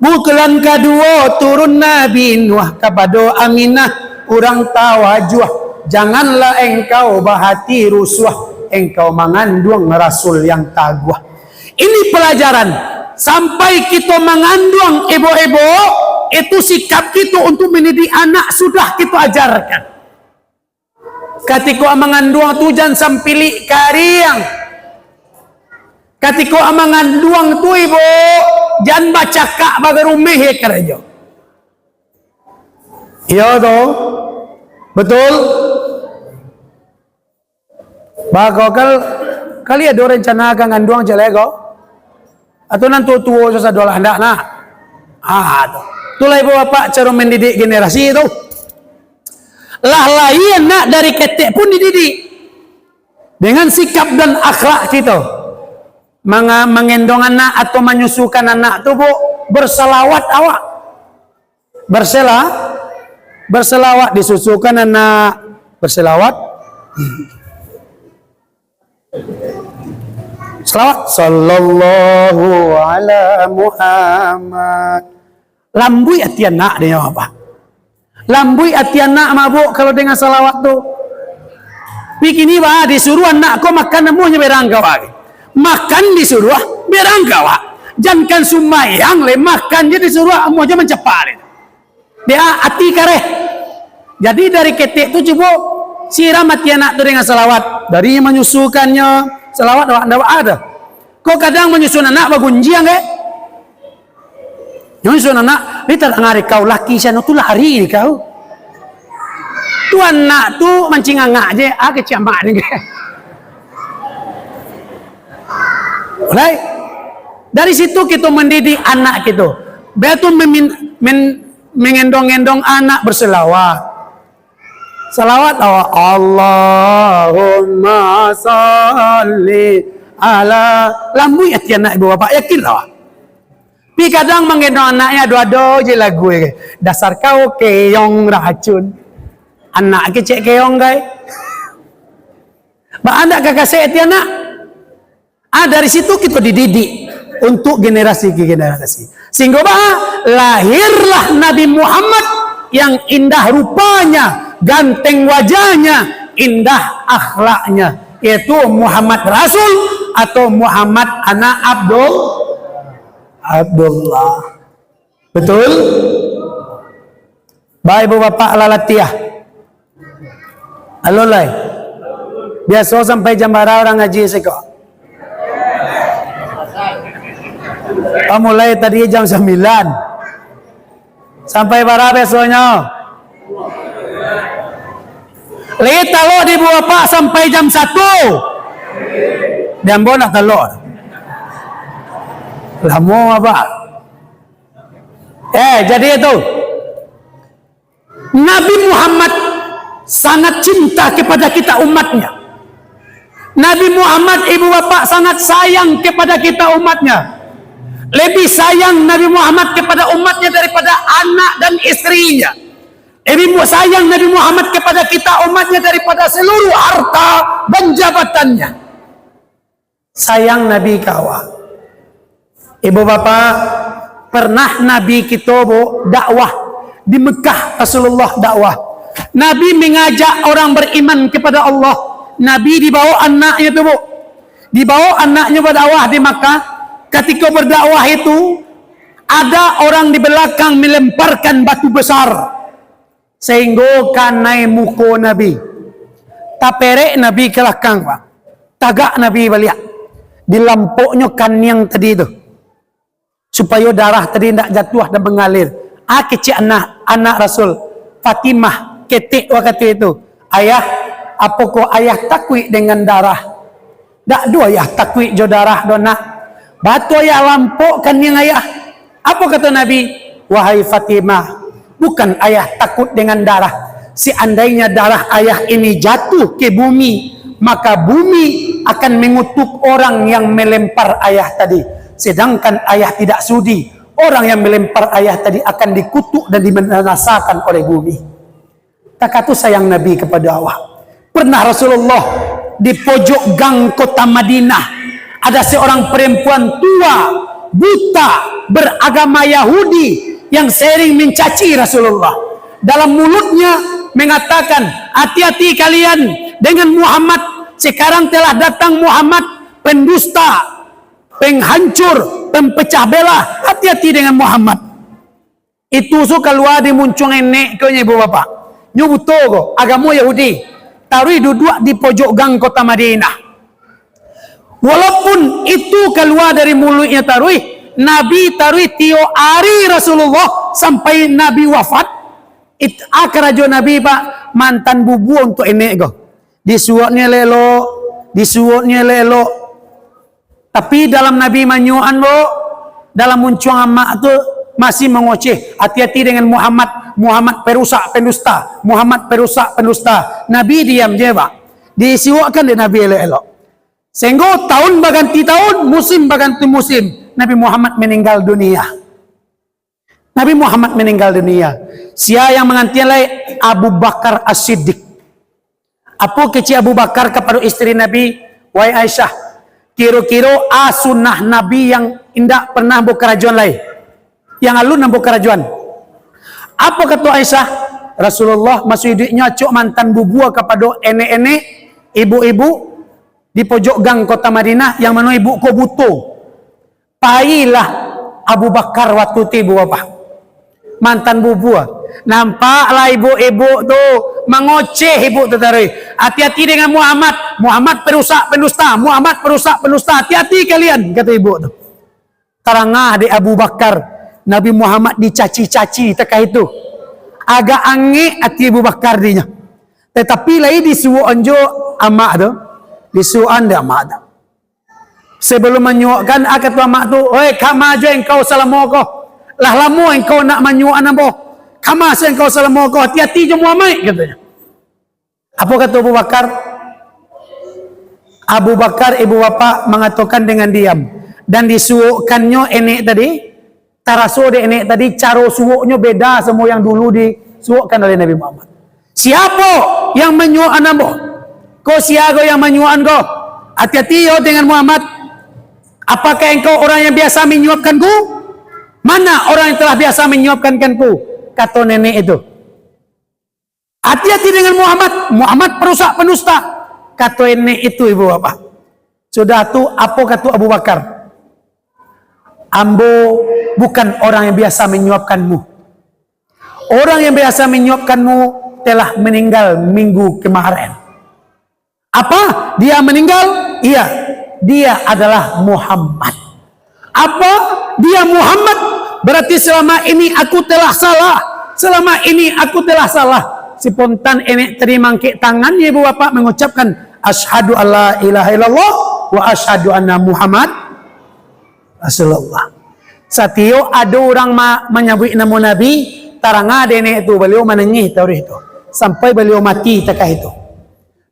Bulan kaduo turun Nabi Nuh, kapado Aminah urang tawajuah, janganlah engkau bahati rusuah, engkau manganduang rasul yang taguah. Ini pelajaran, sampai kito manganduang ibu-ibu, itu sikap kito untuk mendidik anak sudah kito ajarkan. Katiko manganduang tu jan sampilik kariang. Katiko manganduang tu ibu, jan bacakak bagarumeh karajo. Iyo tu. Betul? Bako kal-, kali ado rencana ka nganduang cek lai ko? Atau nan tuo-tuo sasadolah ndak nak? Ah, tu. Itulah ibu bapak caro mendidik generasi tu. Lah lahia anak dari ketek pun dididik. Dengan sikap dan akhlak kito. Manga-, mangendong anak atau manyusukan anak tu, bu, bersalawat awak. Bersela-, berselawat, disusukan anak, berselawat. Selawat, sallallahu ala Muhammad. Lambuik ati anak dek nyo, Pak. Lambuik ati anak mabuk kalau danga salawat tu. Pi kini, bah, disuruah anak ko makan, amuahnyo berang ka awak. Makan disuruah, berang ka awak. Jankan sumbayang lai, makan se disuruah, amuahnyo mancapek lai. Dek ati kareh. Jadi dari ketek tu cubo siram ati anak tu dengan salawat. Dari manyusukannyo, salawat awak ndak ada. Ko kadang manyusun anak bagunjiang, eh. Nyusun anak, ni tadanga dek kau, laki si anu tu lari dek kau. Tu anak tu mancing angak se, ah, kecek amak ni. Alright. Dari situ kito mendidik anak kito. Baitu memin-, men-, mengendong-endong anak berselawat. Salawat awak, Allahumma shalli ala. Lambuik ati anak ibu bapak, yakinlah awak. Pi kadang manggendong anaknyo ado-ado se lagu, eh, dasar kau keong racun. Anak kecek keong, kai. Ba anak ka kasek ati anak. Ah, dari situ kito dididik untuk generasi ke generasi. Sehingga bah, lahirlah Nabi Muhammad yang indah rupanya, ganteng wajahnya, indah akhlaknya, yaitu Muhammad Rasul atau Muhammad anak Abdul-, Abdullah. Betul? Baik, ibu bapak lah latiah. Alun lai. Biaso sampai jam bara urang ngaji siko? Oh, mulai tadi jam sambilan. Sampai bara biasonyo? Lai talok di ibu bapak sampai jam satu. Di ambo ndak talok. Lamo apak. Eh, jadi itu. Nabi Muhammad sangat cinta kepada kita umatnya. Nabi Muhammad, ibu bapak, sangat sayang kepada kita umatnya. Lebih sayang Nabi Muhammad kepada umatnya daripada anak dan istrinya. Lebih mu-, sayang Nabi Muhammad kepada kita umatnya daripada seluruh harta dan jabatannya. Sayang Nabi ka awak. Ibu bapak, pernah Nabi kito, Bu, dakwah di Mekah, Rasulullah dakwah. Nabi mengajak orang beriman kepada Allah. Nabi dibawa anaknya tu, Bu. Dibawa anaknya berdakwah di Makkah. Ketika berdakwah itu, ada orang di belakang melemparkan batu besar. Sainggo kanai muko Nabi. Taperek Nabi ka lakang, Pak. Tagak Nabi baliak. Dilampoknyo kaniang tadi tu. Supayo darah tadi ndak jatuah dan mangalir. Ah, kecek anak, anak Rasul. Fatimah, ketek wakatu itu. "Ayah, apokoh ayah takuik dengan darah?" "Dak doh ayah takuik jo darah doh, nak." "Baa tu ayah lampok kaniang ayah?" Apo kato Nabi? "Wahai Fatimah, bukan ayah takut dengan darah. Seandainya darah ayah ini jatuh ke bumi, maka bumi akan mengutuk orang yang melempar ayah tadi. Sedangkan ayah tidak sudi, orang yang melempar ayah tadi akan dikutuk dan dibinasakan oleh bumi." Takah tu sayang Nabi kepada awak. Pernah Rasulullah di pojok gang kota Madinah, ada seorang perempuan tua, buta, beragama Yahudi yang sering mencaci Rasulullah. Dalam mulutnya mengatakan, "Hati-hati kalian dengan Muhammad. Sekarang telah datang Muhammad, pendusta, penghancur, pempecah belah. Hati-hati dengan Muhammad." Itu su kalua di muncuang enek ko nyo, ibu bapak. Nyo buto ko, agamo Yahudi. Taruih duduak di pojok gang kota Madinah. Walaupun itu kalua dari muluiknyo taruih, Nabi taruih tiok ari Rasulullah sampai Nabi wafat. It-, a karajo Nabi, Pak, mantan bubua untuak enek ko. Disuoknyo elok-elok, disuoknyo elok-elok. Tapi dalam Nabi manyuokan, Bu, dalam muncuang amak tu masih mangoceh, "Hati-hati dengan Muhammad, Muhammad perusak, pendusta, Muhammad perusak, pendusta." Nabi diam je, Pak. Disuokkan dek Nabi elok-elok. Sehingga tahun baganti tahun, musim baganti musim, Nabi Muhammad meninggal dunia. Nabi Muhammad meninggal dunia. Sia yang mangantian lai? Abu Bakar As-Siddiq. Apo kecek Abu Bakar kapado isteri Nabi, "Wahai Aisyah, kiro-kiro a sunnah Nabi yang indak pernah ambo karajoan lai, yang alun ambo karajoan?" Apo kato Aisyah? "Rasulullah maso iduiknyo acok mantan bubua kapado enek-enek, ibu-ibu di pojok gang kota Madinah, yang mano ibu ko buto." Pailah Abu Bakar wakatu tu, ibu bapak. Mantan bubua. Nampaklah ibu-ibu tu, mangoceh ibu tu taruih. "Hati-hati dengan Muhammad. Muhammad perusak, pendusta. Muhammad perusak, pendusta. Hati-hati kalian," kato ibu tu. Tarangah dek Abu Bakar, Nabi Muhammad dicaci-caci takah itu. Agak angek ati Abu Bakar dinyo. Tatapi lai disuokan jo amak tu. Disuokan dek amak tu. Sabalum manyuokkan, a kato amak tu, "Oi, kama jo engkau salamo ko? Lah lamo engkau nak manyuokan ambo. Kama se engkau salamo ko, hati-hati jo Muhammad," katonyo. Apo kato Abu Bakar? Abu Bakar, ibu bapak, mangatokan dengan diam. Dan disuokkannyo enek tadi, taraso dek enek tadi, caro suoknyo beda samo yang dulu disuokkan oleh Nabi Muhammad. "Siapo yang manyuokkan ambo? Ko sia ko yang manyuokkan ko? Hati-hati yo dengan Muhammad. Apakah engkau orang yang biasa menyuapkanku? Mana orang yang telah biasa menyuapkanku?" kato nenek itu. "Hati-hati dengan Muhammad, Muhammad perusak, pendusta," kato enek itu, ibu bapak. Sudah tu, apo kato Abu Bakar? "Ambo bukan orang yang biasa menyuapkanmu. Orang yang biasa menyuapkanmu telah meninggal minggu kemarin." Apa? Dia meninggal? Iya. Dia adalah Muhammad. Apa? Dia Muhammad. Berarti selama ini aku telah salah. Selama ini aku telah salah. Spontan enek tadi mangkek tangan, ibu bapak mengucapkan, "Asyhadu alla ilaha illallah wa asyhadu anna Muhammad Rasulullah." Satiok ado urang ma-, manyabuik namo Nabi, taranga dek enek tu, baliau manangih taruih tu. Sampai baliau mati takah itu.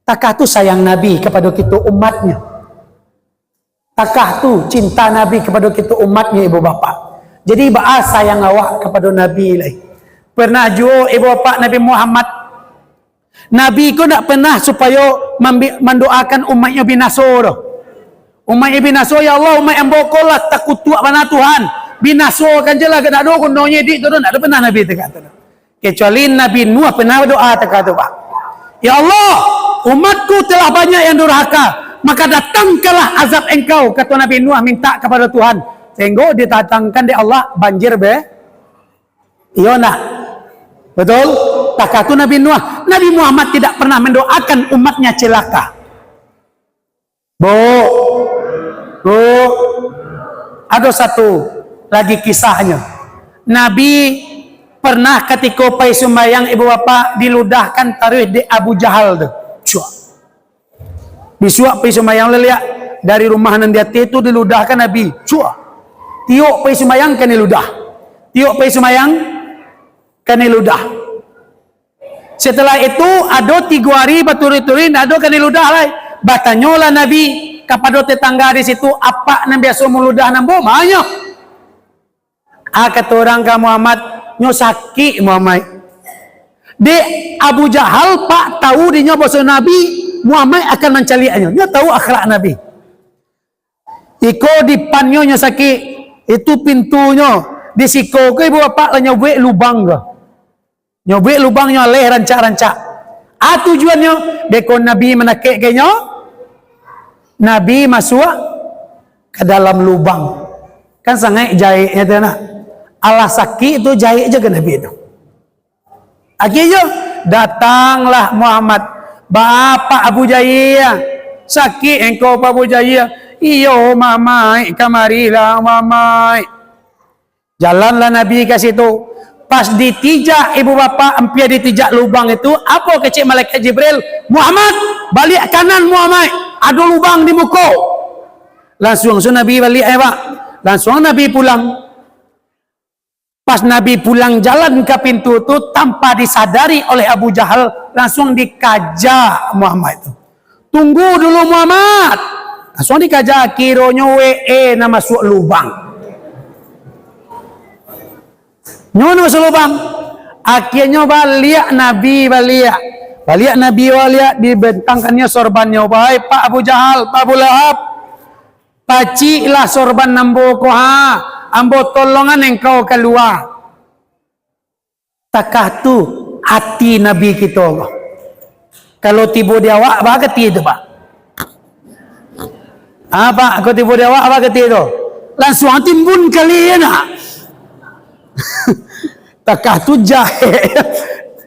Takah tu sayang Nabi kapado kito umatnyo. Takah tu cinta Nabi kapado kito umatnyo, ibu bapak. Jadi, baa sayang awak kapado Nabi lai. Pernah juo, ibu bapak, Nabi Muhammad, Nabi ko ndak pernah supayo mambi-, mandoakan umaiknyo binaso doh. Umaiknyo binaso, "Ya Allah, umaik ambo ko lah takutuak bana Tuhan. Binasokan je lah, ndak ado gunonyo iduik tu doh." Ndak ado pernah Nabi takah tu. Kecuali Nabi Nuh pernah badoa takah tu, Pak. "Ya Allah, umatku telah banyak yang durhaka, maka datangkanlah azab Engkau," kato Nabi Nuh minta kapado Tuhan. Sahinggo didatangkan dek Allah banjir be-, iyo ndak? Betul? Takah tu Nabi Nuh. Nabi Muhammad tidak pernah mendoakan umatnya celaka. Bu, bu, ado satu lagi kisahnyo. Nabi pernah katiko pai sumbayang, ibu bapak, diludahkan taruih dek Abu Jahal tu. Cuak. Bisuak pai sumbayang leliak, dari rumah nan di ateh tu diludahkan Nabi. Cuak. Tiok pai sumbayang kan diludah. Tiok pai sumbayang kan diludah. Setelah itu, ado tigo ari baturuik-turuik, ndak ado kan diludah lai. Batanyolah Nabi kapado tetangga di situ, "Apak nan biaso maludah nan banyak?" Ah, kato urang ka Muhammad, "Nyo sakik Muhammad." Dek Abu Jahal, Pak, tahu dinyo baso Nabi Muhammad akan mancaliaknyo. Nyo tahu akhlak Nabi. Iko dipannyo nyo sakik, itu pintunyo, di siko ko ibu bapak lah nyo buek lubang ko. Nyo buek lubang, nyo aleh rancak-rancak. A tujuannyo, beko Nabi manakekkan nyo, Nabi masuak ka dalam lubang. Kan sangaik jaiknyo tu, nak. Alah sakik tu, jaik je ka Nabi tu. Akhirnyo, datanglah Muhammad. "Bapak Abu Jahil, sakik engkau, Pak Abu Jahil?" "Iyo, Muhammad, kamarilah, Muhammad." Jalanlah Nabi ka situ. Pas ditijak, ibu bapak, ampia ditijak lubang itu, apo kecek malaikat Jibril? "Muhammad, baliak kanan, Muhammad. Ado lubang di muko." Lansuang su Nabi baliak, eh, Pak. Lansuang Nabi pulang. Pas Nabi pulang jalan ka pintu tu, tanpa disadari oleh Abu Jahal, lansuang dikaja Muhammad tu. "Tunggu dulu, Muhammad!" Lansuang dikaja, kironyo W E nan masuak lubang. Nyo nan masuak lubang. Akhirnyo baliak Nabi baliak. Baliak Nabi baliak, dibentangkannyo sorbannyo. "Wahai Pak Abu Jahal, Pak Abu Lahab, paciklah sorban ambo ko, ha. Ambo tolongan engkau kalua." Takah tu ati Nabi kito ko. Kalau tibo di awak, baa kecek tu, Pak? Ah, Pak, kalau tibo di awak, baa kecek tu? Lansuang timbun kali, yo ndak? Takah tu jahek.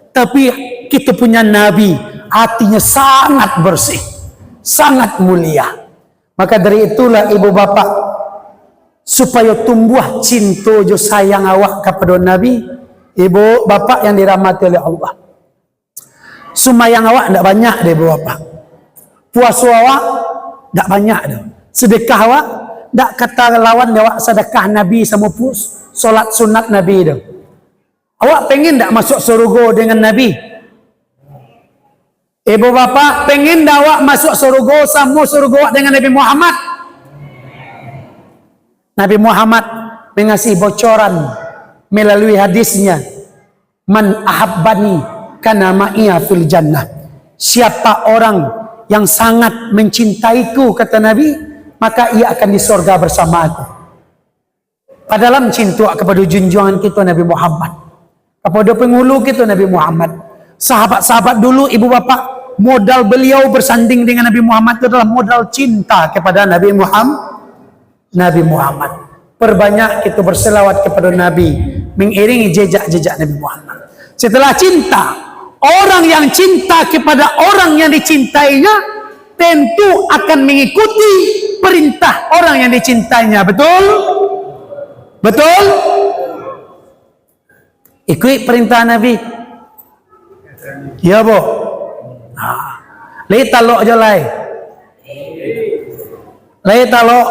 Tapi kito punya Nabi, atinyo sangat bersih, sangat mulia. Maka dari itulah, ibu bapak, supayo tumbuah cinto jo sayang awak kapado Nabi, ibu bapak yang dirahmati oleh Allah. Sumbayang awak ndak banyak deh, ibu bapak. Puaso awak ndak banyak doh. Sedekah awak ndak katalawan dek awak sadakah Nabi samo pu-, solat sunat Nabi doh. Awak pengen ndak masuak sarugo dengan Nabi? Ibu bapak, pengen ndak awak masuak sarugo, samo sarugo awak dengan Nabi Muhammad? Nabi Muhammad mengasih bocoran melalui hadisnya, "Man ahabbani kana ma'iya fil jannah." Siapa orang yang sangat mencintaiku, kata Nabi, maka ia akan di sorga bersama aku. Padalam cinto kapado junjuangan kito Nabi Muhammad, kapado pangulu kito Nabi Muhammad, sahabat-sahabat dulu, ibu bapak, modal beliau bersanding dengan Nabi Muhammad itu adalah modal cinta kepada Nabi Muham-, Nabi Muhammad. Perbanyak kito berselawat kepada Nabi, mengiringi jejak-jejak Nabi Muhammad. Setelah cinta, orang yang cinta kepada orang yang dicintainya, tentu akan mengikuti perintah orang yang dicintainya. Betul? Betul? Ikuik perintah Nabi. Iyo, bo. Ha. Lai talok jo lai. Lai talok.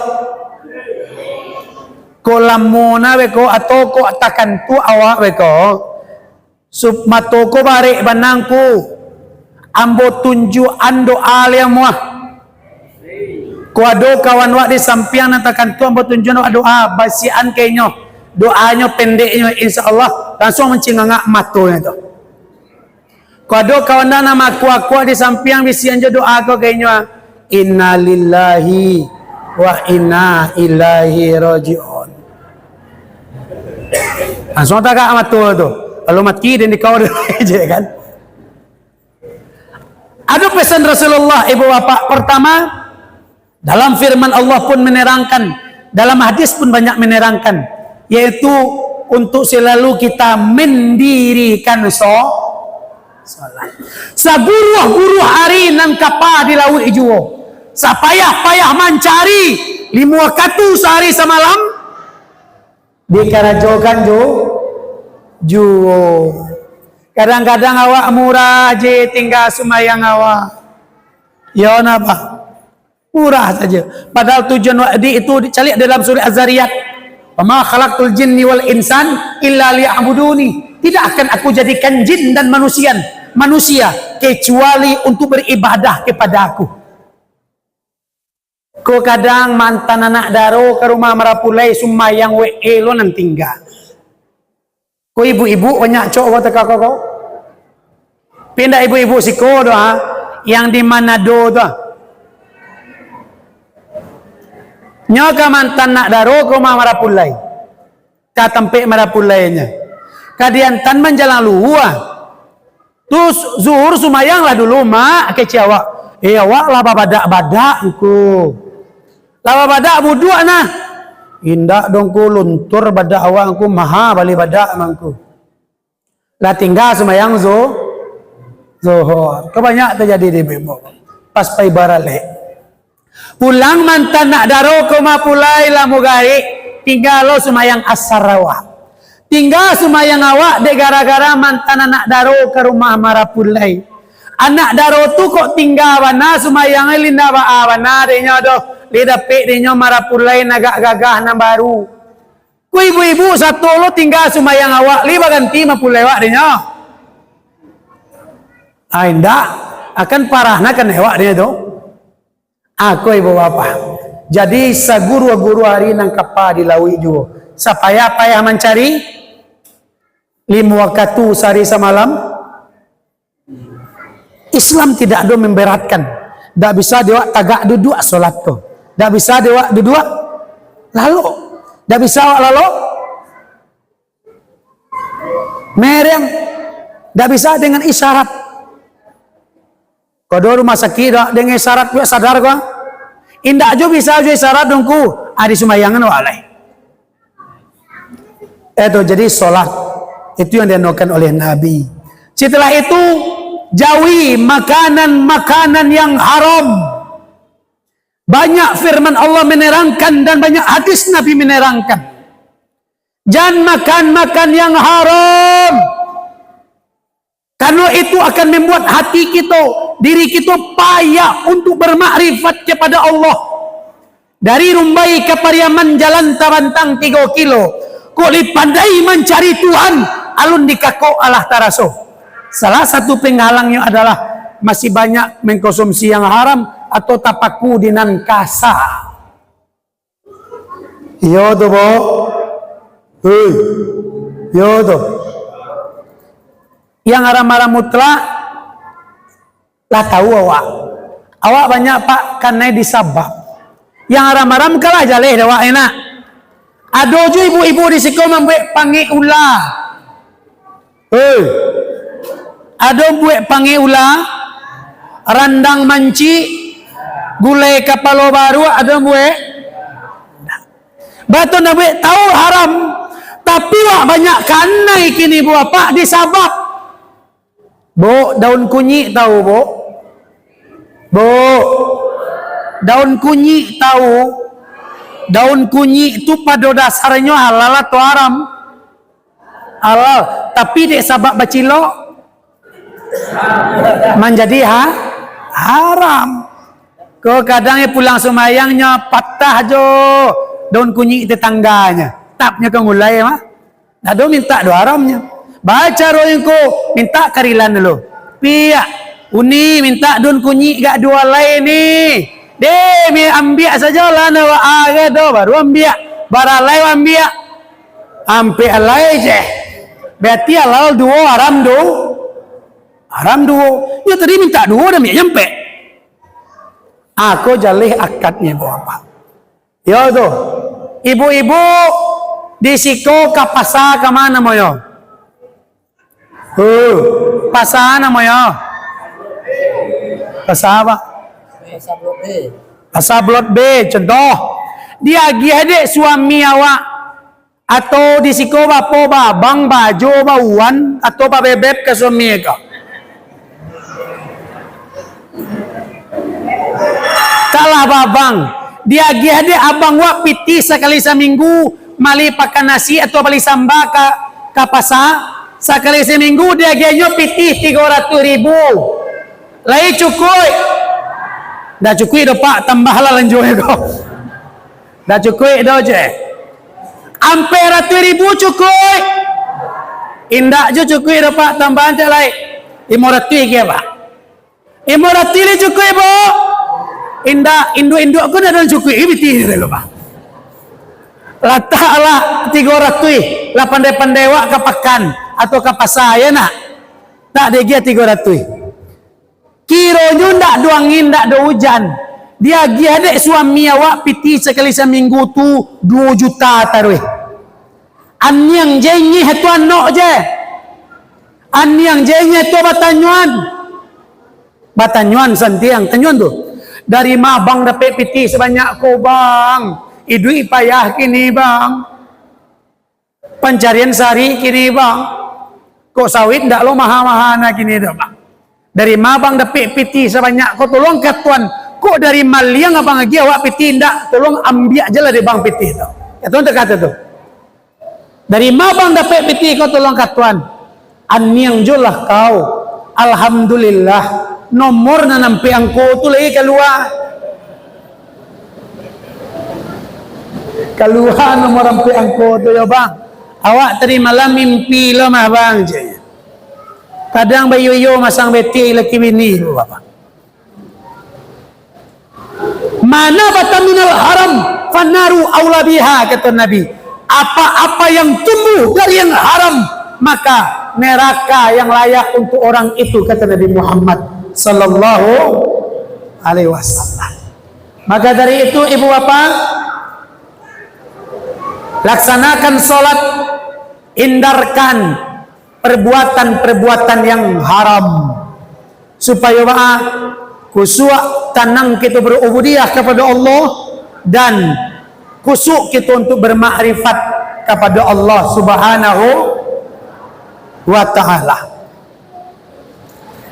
Kok lamo na beko, atau kok takantuak awak beko. Sup mato ko barek bana ngku. Ambo tunjuakan doa lai amuah. Ko ado kawan wak di sampiang nan takantuak, ambo tunjuakan doa, basiakan ka inyo. Doanyo pendeknyo, insya Allah, langsuang mancingangak matonyo tu. Ko ado kawan nan makuak-kuak di sampiang, bisiakan jo doa ko ka inyo. Innalillahi wa inna ilaihi raji'un. Langsuang tagak mato tu. Lalu mati dan dikau je kan. Ado pesan Rasulullah, ibu bapak. Pertama, dalam firman Allah pun menerangkan, dalam hadis pun banyak menerangkan, yaitu untuk selalu kita mendirikan so-, salat. Saguruah-guruah ari nan kapa di lauik juo. Sapayah-payah mancari limo wakatu sahari samalam, dikarajokan ju-, juo. Kadang-kadang awak murah je tingga sumayang awak. Yo napa? Murah saja. Padahal tujuan wak di itu dicaliak dalam surah Az-Zariyat. "Wa ma khalaqtul jinni wal insan illa liya'buduni." Tidak akan Aku jadikan jin dan manusia, manusia kecuali untuk beribadah kepada Aku. Ko kadang mantan anak daro ka rumah marapulai, sumbayang we lo nan tingga. Ko ibu-ibu banyak cok ko teka ko, ko. Pindah ibu-ibu siko tu, ha, yang di Manado tu, ha. Nyo ka mantan nak daro ka rumah marapulai. Ka tampek marapulainyo. Ka diantan manjalang luhua. Tu zuhur sumayang lah dulu, Mak, kecek awak. Eh, awak lah babadak-badak, ngku. Lah babadak buduak nah. Indak dong, ngku, luntur badak awak, ngku, maha bali badak mangku. Lah tingga sumayang zu-, zuhur. Ko banyak tajadi di ibu-ibu. Pas pai baralek. Pulang mantan nak daro ka rumah pulai lah mugarik, tingga lo sumayang asar awak. Tingga sumayang awak dek gara-gara mantan anak daro ka rumah marapulai. Anak daro tu kok tingga bana sumayang, linda baa bana dek nyo doh, li dapek dek nyo marapulai nan agak gagah nan baru. Ku ibu-ibu sato lo tingga sumayang awak, li baganti mapulai awak dek nyo. Ah, indak, akan parah nak kanai awak dek nyo tu. Ako ibu bapa. Jadi, saguru-guru ari nan kapa di lauik juo. Sapayah-payah mancari, limo wakatu sahari samalam. Islam tidak ado memberatkan. Dak bisa dek awak tagak duduak solat tu. Dak bisa dek awak duduak lalok. Dak bisa awak lalok mereng. Dak bisa dengan isyarat. Kok ado rumah sakik dak dengan isyarat, awak sadar ko? Indak jo bisa jo isyarat dongku. Ah, disumbayangan awak lai. Eh tu, jadi solat itu yang dianukan oleh Nabi. Setelah itu, jauhi makanan-makanan yang haram. Banyak firman Allah menerangkan dan banyak hadis Nabi menerangkan. Jan makan-makan yang haram. Karena itu akan membuat hati kita, diri kita payah untuk bermakrifat kepada Allah. Dari Rumbai ka Pariaman jalan tabantang tigo kilo. Kok lai pandai mancari Tuhan, alun dikakok alah taraso. Salah satu penghalangnya adalah masih banyak mengkonsumsi yang haram atau tapaku di nan kasa. Iyo tu, Bo. Hei. Iyo tu. Yang haram-haram mutlak lah tahu awak. Awak banyak, Pak, kanai di sabab. Yang haram-haram kalah jaleh dek awak, enak. Ado jo ibu-ibu di siko mambuek pangek ula. Hei. Ado buek pangek ula, randang mancik, gulai kapalo baruak, ado buek. Batua nak buek tahu haram, tapi wak banyak kanai kini buah pak di sabab. Bo, daun kunyik tahu, Bo? Bo, daun kunyik tahu? Daun kunyik tu pado dasarnyo halal atau haram? Halal, tapi dek sabab bacilok. Manjadi ha-, haram. Ko kadang pulang sumayangnyo patah jo daun kunyik tetangganyo. Tapnyo ka ngulai mah. Ndak ado mintak doh haramnyo. Baco ro ko, mintak karilan dulu. Piak, uni mintak daun kunyik gak duo alai ni. Deh, mi ambiak sajo lah, nak wa aga doh, baru ambiak. Baralai ambiak. Ampek alai je. Berarti halal duo, haram duo. Haram duo. Yo tadi mintak duo, dah ambiak ampek. Ako jaleh akadnyo, Bapak. Yo tu. Ibu-ibu, di siko ka pasa ka ma namonyo? Huh, pasa namonyo? Pasa apo? Pasa Blok B, contoh. Diagiah dek suami awak, atau di siko bapo baabang, baajo, bauan, atau babebeb ka suami ko? Taklah ba abang. Diagiah dek abang wak pitih sakali saminggu, mali pakan nasi atau bali samba ka, ka pasa. Sakali saminggu diagiahnyo pitih tigo ratuih ribu. Lai cukuik? Ndak cukuik doh, Pak. Tambahlah lanjuik ko. Ndak cukuik doh, je. Ampek ratuih ribu cukuik? Indak jo cukuik doh, Pak. Tambahan cak lai. Limo ratuih agiah, Pak. Limo ratuih lai cukuik, Bu? Indak, induak-induak ko ndak ado cukuik, eh, pitih tu lo, Pak. Lataklah tigo ratuih, lah pandai-pandai wak ka pakan atau ka pasa, ya nak? Tak diagiah tigo ratuih. Kironyo ndak ado angin, ndak ado ujan. Diagiah dek suami awak pitih sakali saminggu tu duo juta taruih. Aniang je ingih tu anok je. Aniang je ingih tu batanyuan. Batanyuan santiang, tanyuan tu. Dari ma abang dapek pitih sabanyak ko, Bang? Iduik payah kini, Bang. Pancarian sahari kini, Bang. Kok sawit ndak lo maha-maha na kini tu, Bang. Dari ma abang dapek pitih sabanyak ko, tolong ka tuan. Kok dari maliang abang agiah awak pitih ndak, tolong ambiak je lah dek bang pitih tu. Ya, tuan tu kato tu. Dari ma abang dapek pitih ko, tolong ka tuan. Aniang jo lah kau. Alhamdulillah, nomor nan ampek angko tu lai kalua. Kalua nomor ampek angko tu, yo, Bang. Awak tadi malam mimpi lo mah, Bang, je. Kadang bayo-yo masang beti laki bini tu, Bapak. "Mana bata minal haram, fanaru aula biha," kata Nabi. "Apa-apa yang tumbuh dari yang haram, maka neraka yang layak untuk orang itu," kata Nabi Muhammad sallallahu alaihi wasallam. Maka dari itu, ibu bapak, laksanakan salat, hindarkan perbuatan-perbuatan yang haram. Supayo baa? Khusyuk, tanang kito berubudiah kepada Allah, dan khusyuk kito untuk bermakrifat kepada Allah Subhanahu wa Ta'ala.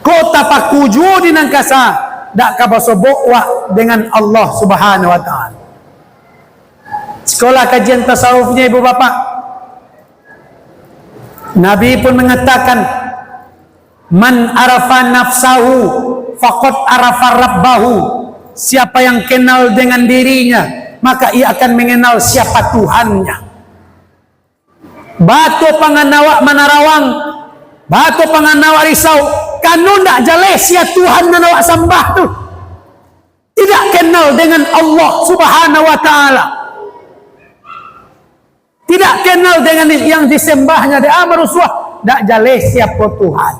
Kok tapaku juo di nan kasa, dak ka basobok wak dengan Allah Subhanahu wa Ta'ala. Sekolah kajian tasawufnya, ibu bapak. Nabi pun mengatakan, "Man arafa nafsahu, faqad arafa rabbahu." Siapa yang kenal dengan dirinya, maka ia akan mengenal siapa Tuhannya. Batua pangan awak manarawang, batua pangan awak risau, kano ndak jaleh sia Tuhan nan awak sambah tu. Tidak kenal dengan Allah Subhanahu wa Ta'ala. Tidak kenal dengan yang disembahnya, dia marusuah, dak jaleh siapa Tuhan.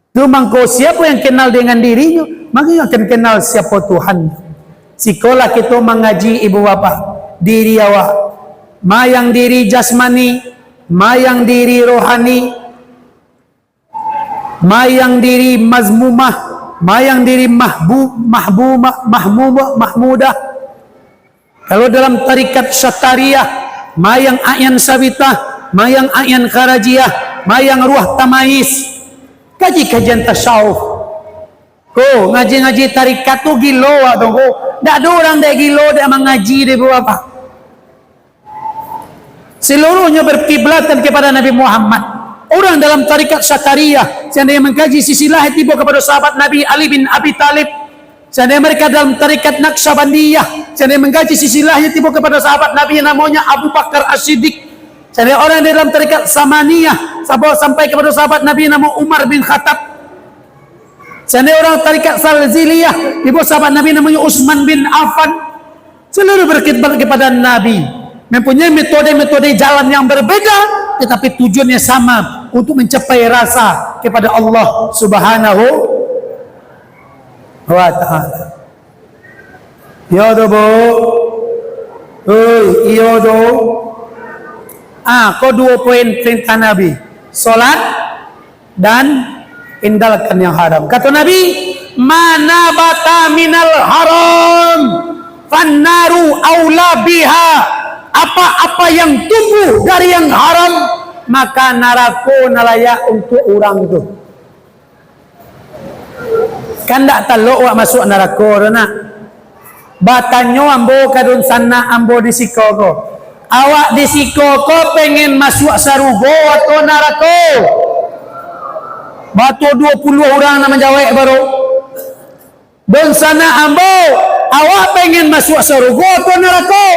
Tu mangko siapa yang kenal dengan dirinyo, maka inyo akan kenal siapa Tuhan. Sikolah kito mangaji, ibu bapak, diri awak. Mayang diri jasmani, mayang diri rohani, mayang diri mazmumah, mayang diri mahbu-, mahbuma-, mahmuma-, mahmudah. Kalau dalam tarikat Syattariyah, mayang A'yan Sabitah, mayang A'yan Kharajiyah, mayang Ruah Tamais. Kaji kajian tasawuf. Ko, ngaji-ngaji tarikat tu gilo awak tu, ko. Ndak ado urang dek gilo, dek mangaji, dek bapak. Seluruhnyo berkiblatan kepada Nabi Muhammad. Urang dalam tarikat Satariyah, seandainya mangkaji silsilah tibo kapado sahabat Nabi Ali bin Abi Thalib. Seandainya mereka dalam tarikat Naqsyabandiyah, seandainya mangkaji silsilah tibo kapado sahabat Nabi namonyo Abu Bakar As-Siddiq. Seandainya orang dalam tarikat Samaniyah, sabo sampai kapado sahabat Nabi namo Umar bin Khattab. Seandainya orang tarikat Salziliyah, tibo sahabat Nabi namonyo Utsman bin Affan. Seluruh berkhidmat kepada Nabi, mempunyai metode-metode jalan yang berbeda, tetapi tujuannya sama, untuk mencapai rasa kepada Allah Subhanahu wa Ta'ala. Iyo tu, Bu. Oi, iyo tu. Ah, ko duo poin perintah Nabi. Solat dan tinggalkan yang haram. Kato Nabi, "Ma nabata minal haram, fannaru aula biha." Apa-apa yang tumbuh dari yang haram, maka narako nan layak untuak urang tu. Kan dak talok awak masuak narako tu, nak. Batanyo ambo ka dunsanak ambo di siko ko, "Awak di siko ko pengen masuak sarugo atau narako?" Batua duo puluah urang nan manjawek baru. "Dunsanak ambo, awak pengen masuak sarugo atau narako?"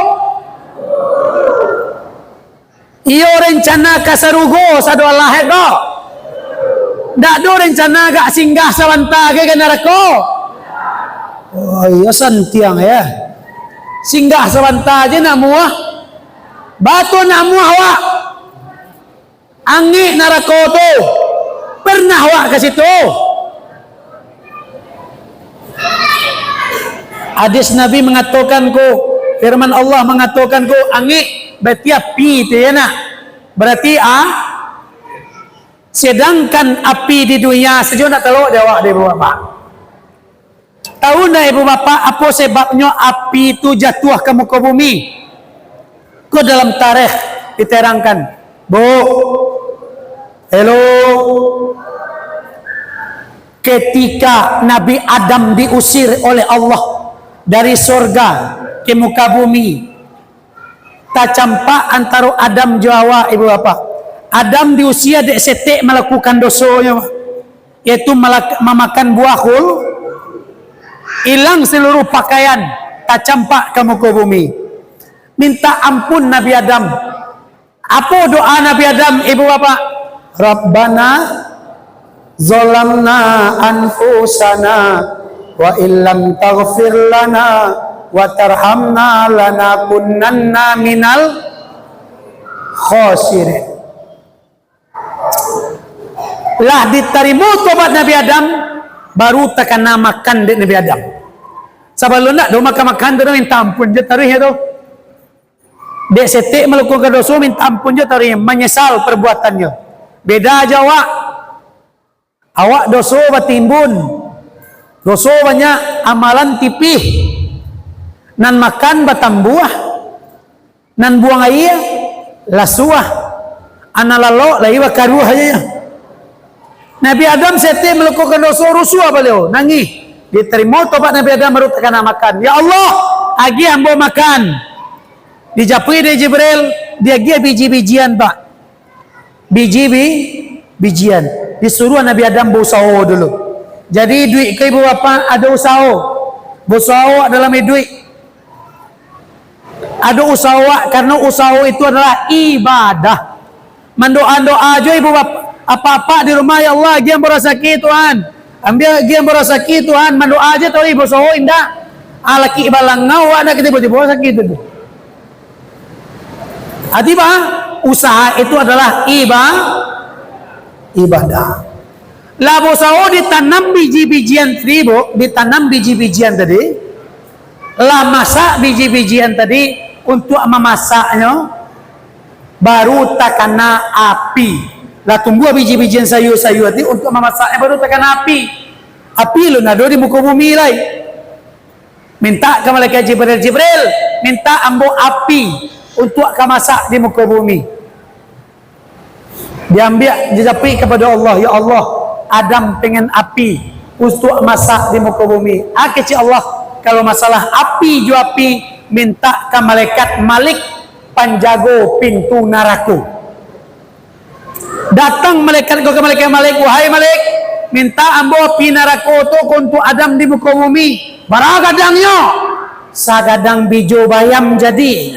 Iyo rencana ka sarugo sado alah ko. Dak ado rencana agak singgah sabanta ka narako. Oh, iyo santiang ya. Singgah sabanta je nak muah. Batua nak muah awak. Angek narako tu. Pernah awak ka situ? Hadis Nabi mangatokan ko, firman Allah mangatokan ko, angek, berarti api tu ya nak. Berarti, ah, sedangkan api di dunia sajo nak talok di awak dek Ibu Bapak. Tahu ndak Ibu Bapak, apo sebabnyo api tu jatuah ka muko bumi? Ko dalam tarikh diterangkan. Bu, hello. Ketika Nabi Adam diusir oleh Allah dari sorga ke muka bumi, tacampak antaro Adam jo awak, Ibu Bapak. Adam diusia dek setek malakukan dosonyo, yaitu malak-, mamakan buah khul, ilang seluruh pakaian, tacampak ka muko bumi. Mintak ampun Nabi Adam. Apo doa Nabi Adam, Ibu Bapak? "Rabbana zalamna anfusana wa illam taghfir lana wa tarhamna lanakunanna minal khosirin." Lah ditarimo tobat Nabi Adam, baru takana makan dek Nabi Adam. Sabalun ndak do makan-makan tu, minta ampun je taruih tu. Dek setek malakukan doso, minta ampun jo taruih, manyesal perbuatannyo. Beda jo awak. Awak doso batimbun, doso banyak, amalan tipih. Nan makan batambuah, nan buang aia lasuah, anak lalok lai bakaruah aja. Nabi Adam setek malakukan doso, rusuah baliau, nangih. Ditarimo tobat Nabi Adam, baru takana makan. "Ya Allah, agiah ambo makan." Dijapuik dek Jibril, diagiah biji-bijian, Pak. Biji-bi-, bijian. Disuruah Nabi Adam bausaho dulu. Jadi, iduik ko, Ibu Bapak, ado usaho. Bausaho dalam iduik. Ado usaho, karano usaho itu adalah ibadah. Mandoa-doa jo ibu bap-, apak-apak di rumah, "Ya Allah, agiah ambo rasaki, Tuhan. Ambiak agiah ambo rasaki, Tuhan." Mandoa jo taruih, bausaho indak. Ah, laki balangau, awak nak tibo-tibo rasaki tu. Ati bah, usaha itu adalah iba-, ibadah. Lah bausaho ditanam biji-bijian tadi, Bu, ditanam biji-bijian tadi, lah masak biji-bijian tadi, untuak mamasaknyo, baru takana api. Lah tumbuah biji-bijian sayua-sayua tadi, untuak mamasaknyo, baru takana api. Api alun ado di muko bumi lai. Mintak ka malaikat Jibril, "Jibril, mintak ambo api untuak ka masak di muko bumi." Diambiak, dijapuik kapado Allah, "Ya Allah, Adam pengen api untuak masak di muko bumi." Ah, kecek Allah, "Kalau masalah api jo api, mintak ka malaikat Malik, panjago pintu narako." Datang malaikat ko ka malaikat Malik, "Wahai Malik, mintak ambo api narako tu ko untuak Adam di muko bumi." "Bara gadangnyo?" "Sagadang bijo bayam jadi."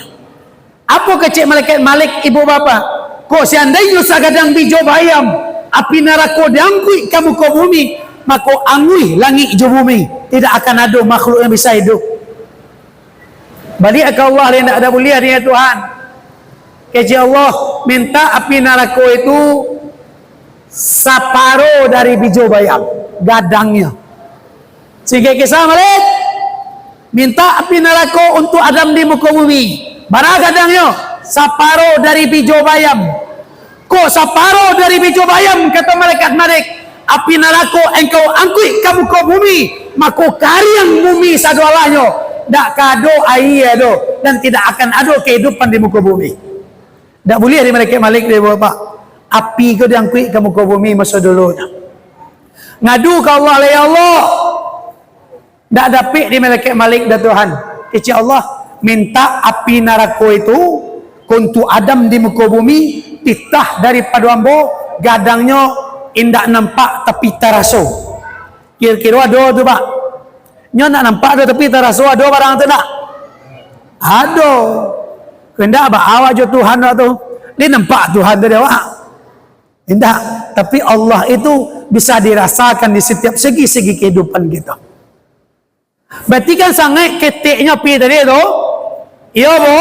Apo kecek malaikat Malik, ibu bapak? "Kok seandainyo sagadang bijo bayam, api narako diangkuik ka muko bumi, mako anguih langik jo bumi, tidak akan ado makhluk yang bisa hidup." Baliak ka Allah, indak ada buliah dengan Tuhan. Kecek Allah, "Mintak api narako itu saparo dari bijo bayam, gadangnyo." Singkek kisah, Malik, mintak api narako untuak Adam di muko bumi. "Bara gadangnyo?" "Saparo dari bijo bayam." "Kok saparo dari bijo bayam?" kata malaikat Malik. "Api narako engkau angkuik ka muko bumi, mako kariang bumi sadolahnyo, dak ka ado aia doh, dan tidak akan ado kehidupan di muko bumi." Dak buliah di malaikat Malik, dek bapak. Api ko diangkuik ka muko bumi maso dulunyo. Ngadu ka Allah, "Ya Allah, dak dapek di malaikat Malik dah, Tuhan." Kecek Allah, "Mintak api narako itu ko untuak Adam di muko bumi, titah daripado ambo, gadangnyo indak nampak tapi taraso." Kiro-kiro ado tu, Pak? Nyo ndak nampak tu, tapi taraso ado barang tu ndak? Ado. Indak ba awak jo Tuhan awak tu. Dia nampak Tuhan tu di awak? Indak. Tapi Allah itu bisa dirasakan di setiap segi-segi kehidupan kita. Berarti kan sangaik keteknyo api tadi tu? Iyo, Bu?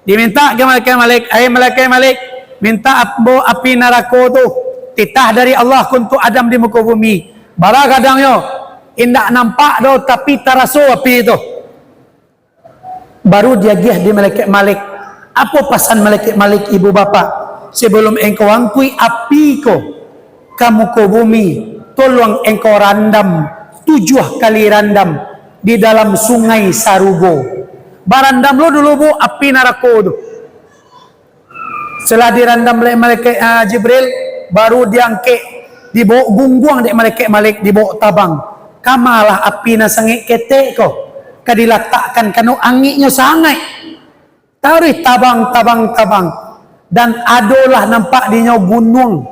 Dimintak ka malaikat Malik, "Ai malaikat Malik, mintak ambo api narako tu, titah dari Allah ko untuak Adam di muko bumi. Bara gadangnyo?" "Indak nampak doh, tapi taraso api tu." Baru diagiah di malaikat Malik. Apo pasan malaikat Malik, ibu bapak? "Sebelum engkau angkuik api ko ka muko bumi, tolong engkau randam tujuah kali randam di dalam sungai sarugo. Barandam lo dulu, Bu, api narako tu." Setelah dirandam dek malaikat, ah, Jibril, baru diangkek, dibaok gungguang dek malaikat Malik, dibaok tabang. Kamalah api nan sangaik ketek ko ka dilatakkan, karano angeknyo sangaik. Taruih tabang, tabang, tabang. Dan adolah nampak dinyo gunuang.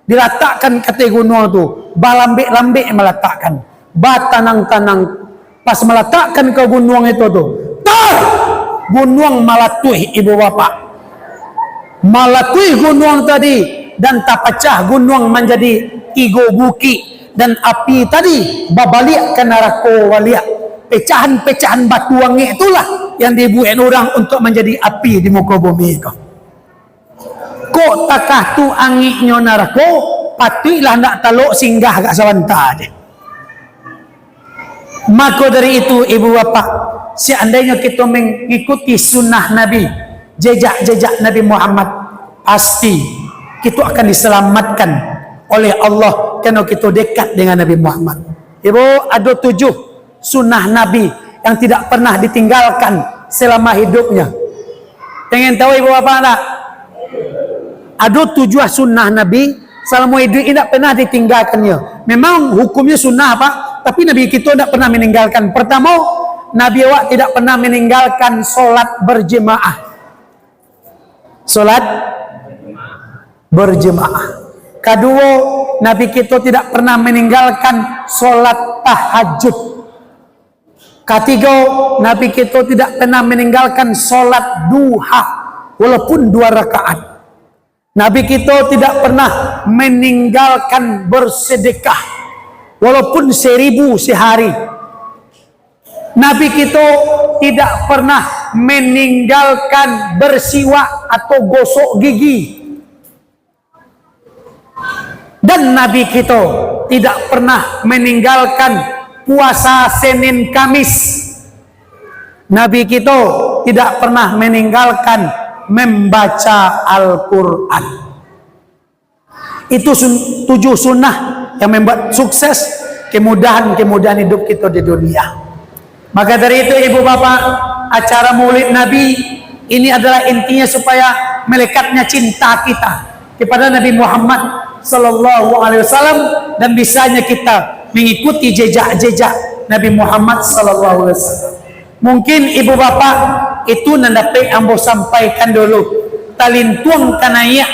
Dilatakkan ka ateh gunuang tu, balambek-lambek malatakkan, batanang-tanang. Pas malatakkan ka gunuang itu tu, tar! Gunuang malatuih, ibu bapak. Malatuih gunuang tadi, dan tapacah gunuang manjadi tigo bukik, dan api tadi babaliak ka narako baliak. Pecahan-pecahan batu angek itulah yang dibuek urang untuak manjadi api di muko bumi ko. Kok takah tu angeknyo narako, patuiklah ndak talok, singgah agak sabanta je. Mako dari itu, ibu bapak, seandainyo kito mengikuti sunnah Nabi, jejak-jejak Nabi Muhammad, pasti kito akan diselamatkan oleh Allah, karena kito dekat dengan Nabi Muhammad. Ibu, ado tujuh sunnah Nabi yang tidak pernah ditinggalkan selama hidupnya. Pengen tahu, ibu bapak, ndak? Ado tujuah sunnah Nabi, salamo iduik indak pernah ditinggalkannyo. Memang hukumnyo sunnah, Pak, tapi Nabi kito indak pernah meninggalkan. Pertamo, Nabi awak tidak pernah meninggalkan solat berjemaah. Solat berjemaah. Kaduo, Nabi kito tidak pernah meninggalkan solat tahajud. Katigo, Nabi kito tidak pernah meninggalkan solat duha, walaupun dua rakaat. Nabi kito tidak pernah meninggalkan bersedekah, walaupun seribu sehari. Nabi kito tidak pernah meninggalkan bersiwak atau gosok gigi. Dan Nabi kito tidak pernah meninggalkan puasa Senin Kamis. Nabi kito tidak pernah meninggalkan membaca Al-Quran. Itu sun-, tujuh sunnah yang membuat sukses kemudahan-kemudahan hidup kito di dunia. Maka dari itu, ibu bapak, acara Maulid Nabi ini adalah intinya supaya melekatnya cinta kita kepada Nabi Muhammad sallallahu alaihi wasallam dan bisanya kita mengikuti jejak-jejak Nabi Muhammad sallallahu alaihi wasallam. Mungkin ibu bapak, itu nan dapek ambo sampaikan dulu. Talintuang ka naiak,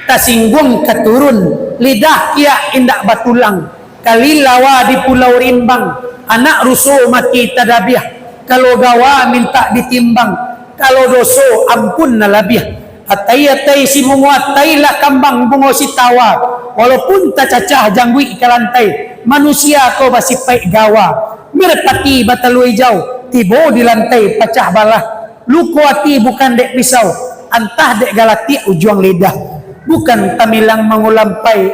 Tasingguang ka turun, lidah kiak indak batulang. Kali lawa di Pulau Rimbang, anak ruso mati tadabiah. Kalau gawa mintak ditimbang, kalau doso ampun nan labiah. Atai-atai si bungo atai lah kambang bungo sitawa. Walaupun tacacah jangguik ka lantai, manusia ko basipaik gawa. Merpati batalua ijau, tibo di lantai pacah balah. Luko ati bukan dek pisau, antah dek galatik ujuang lidah. Bukan tamilang mangulampai,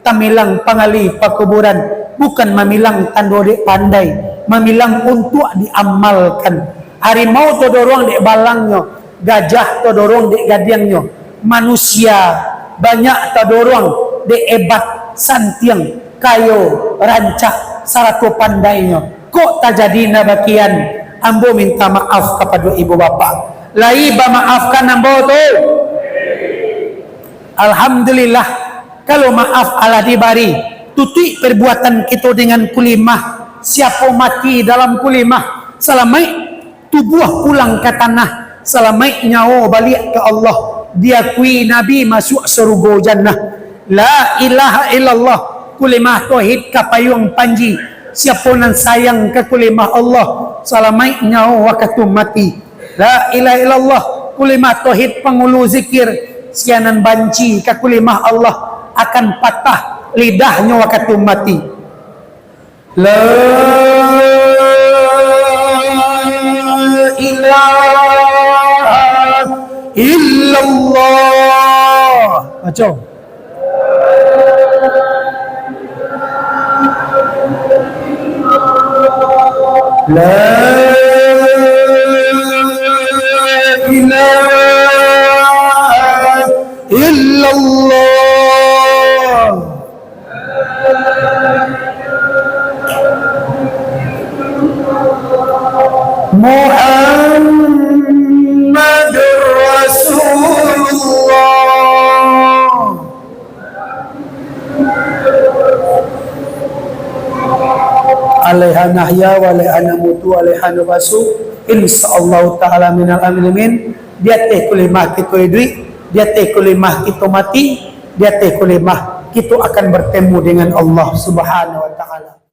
tamilang pangali pakuburan, bukan mamilang tando dek pandai, mamilang untuak diamalkan. Harimau todorong dek balangnyo, gajah todorong dek gadiangnyo, manusia banyak todorong dek ebat, santiang, kayo, rancak, sarato pandainyo. Kok tajadi nan bakian, ambo minta maaf kapado ibu bapak. Lai bamaafkan ambo tu. Alhamdulillah, kalau maaf alah dibari, tutuik perbuatan kito dengan kulimah. Siapo mati dalam kulimah, salamaik tubuah pulang ka tanah, salamaik nyawo baliak ka Allah, diakui Nabi masuak sarugo jannah. La ilaha illallah, kulimah tauhid ka payuang panji. Siapo nan sayang ka kulimah Allah, salamaik nyawo wakatu mati. La ilaha illallah, kulimah tauhid pangulu zikir, sia nan banci ka kulimah Allah akan patah lidahnyo wakatu mati. La ilaha illallah. Baco. La ilaha illallah. Muhammadur Rasulullah. Alaiha nahya wa alaiha namutu wa alaiha nubasu. Insya Allah ta'ala minal aminin. Di ateh kulimah kito iduik, di ateh kulimah kito mati, di ateh kulimah kito akan bertemu dengan Allah Subhanahu wa Ta'ala.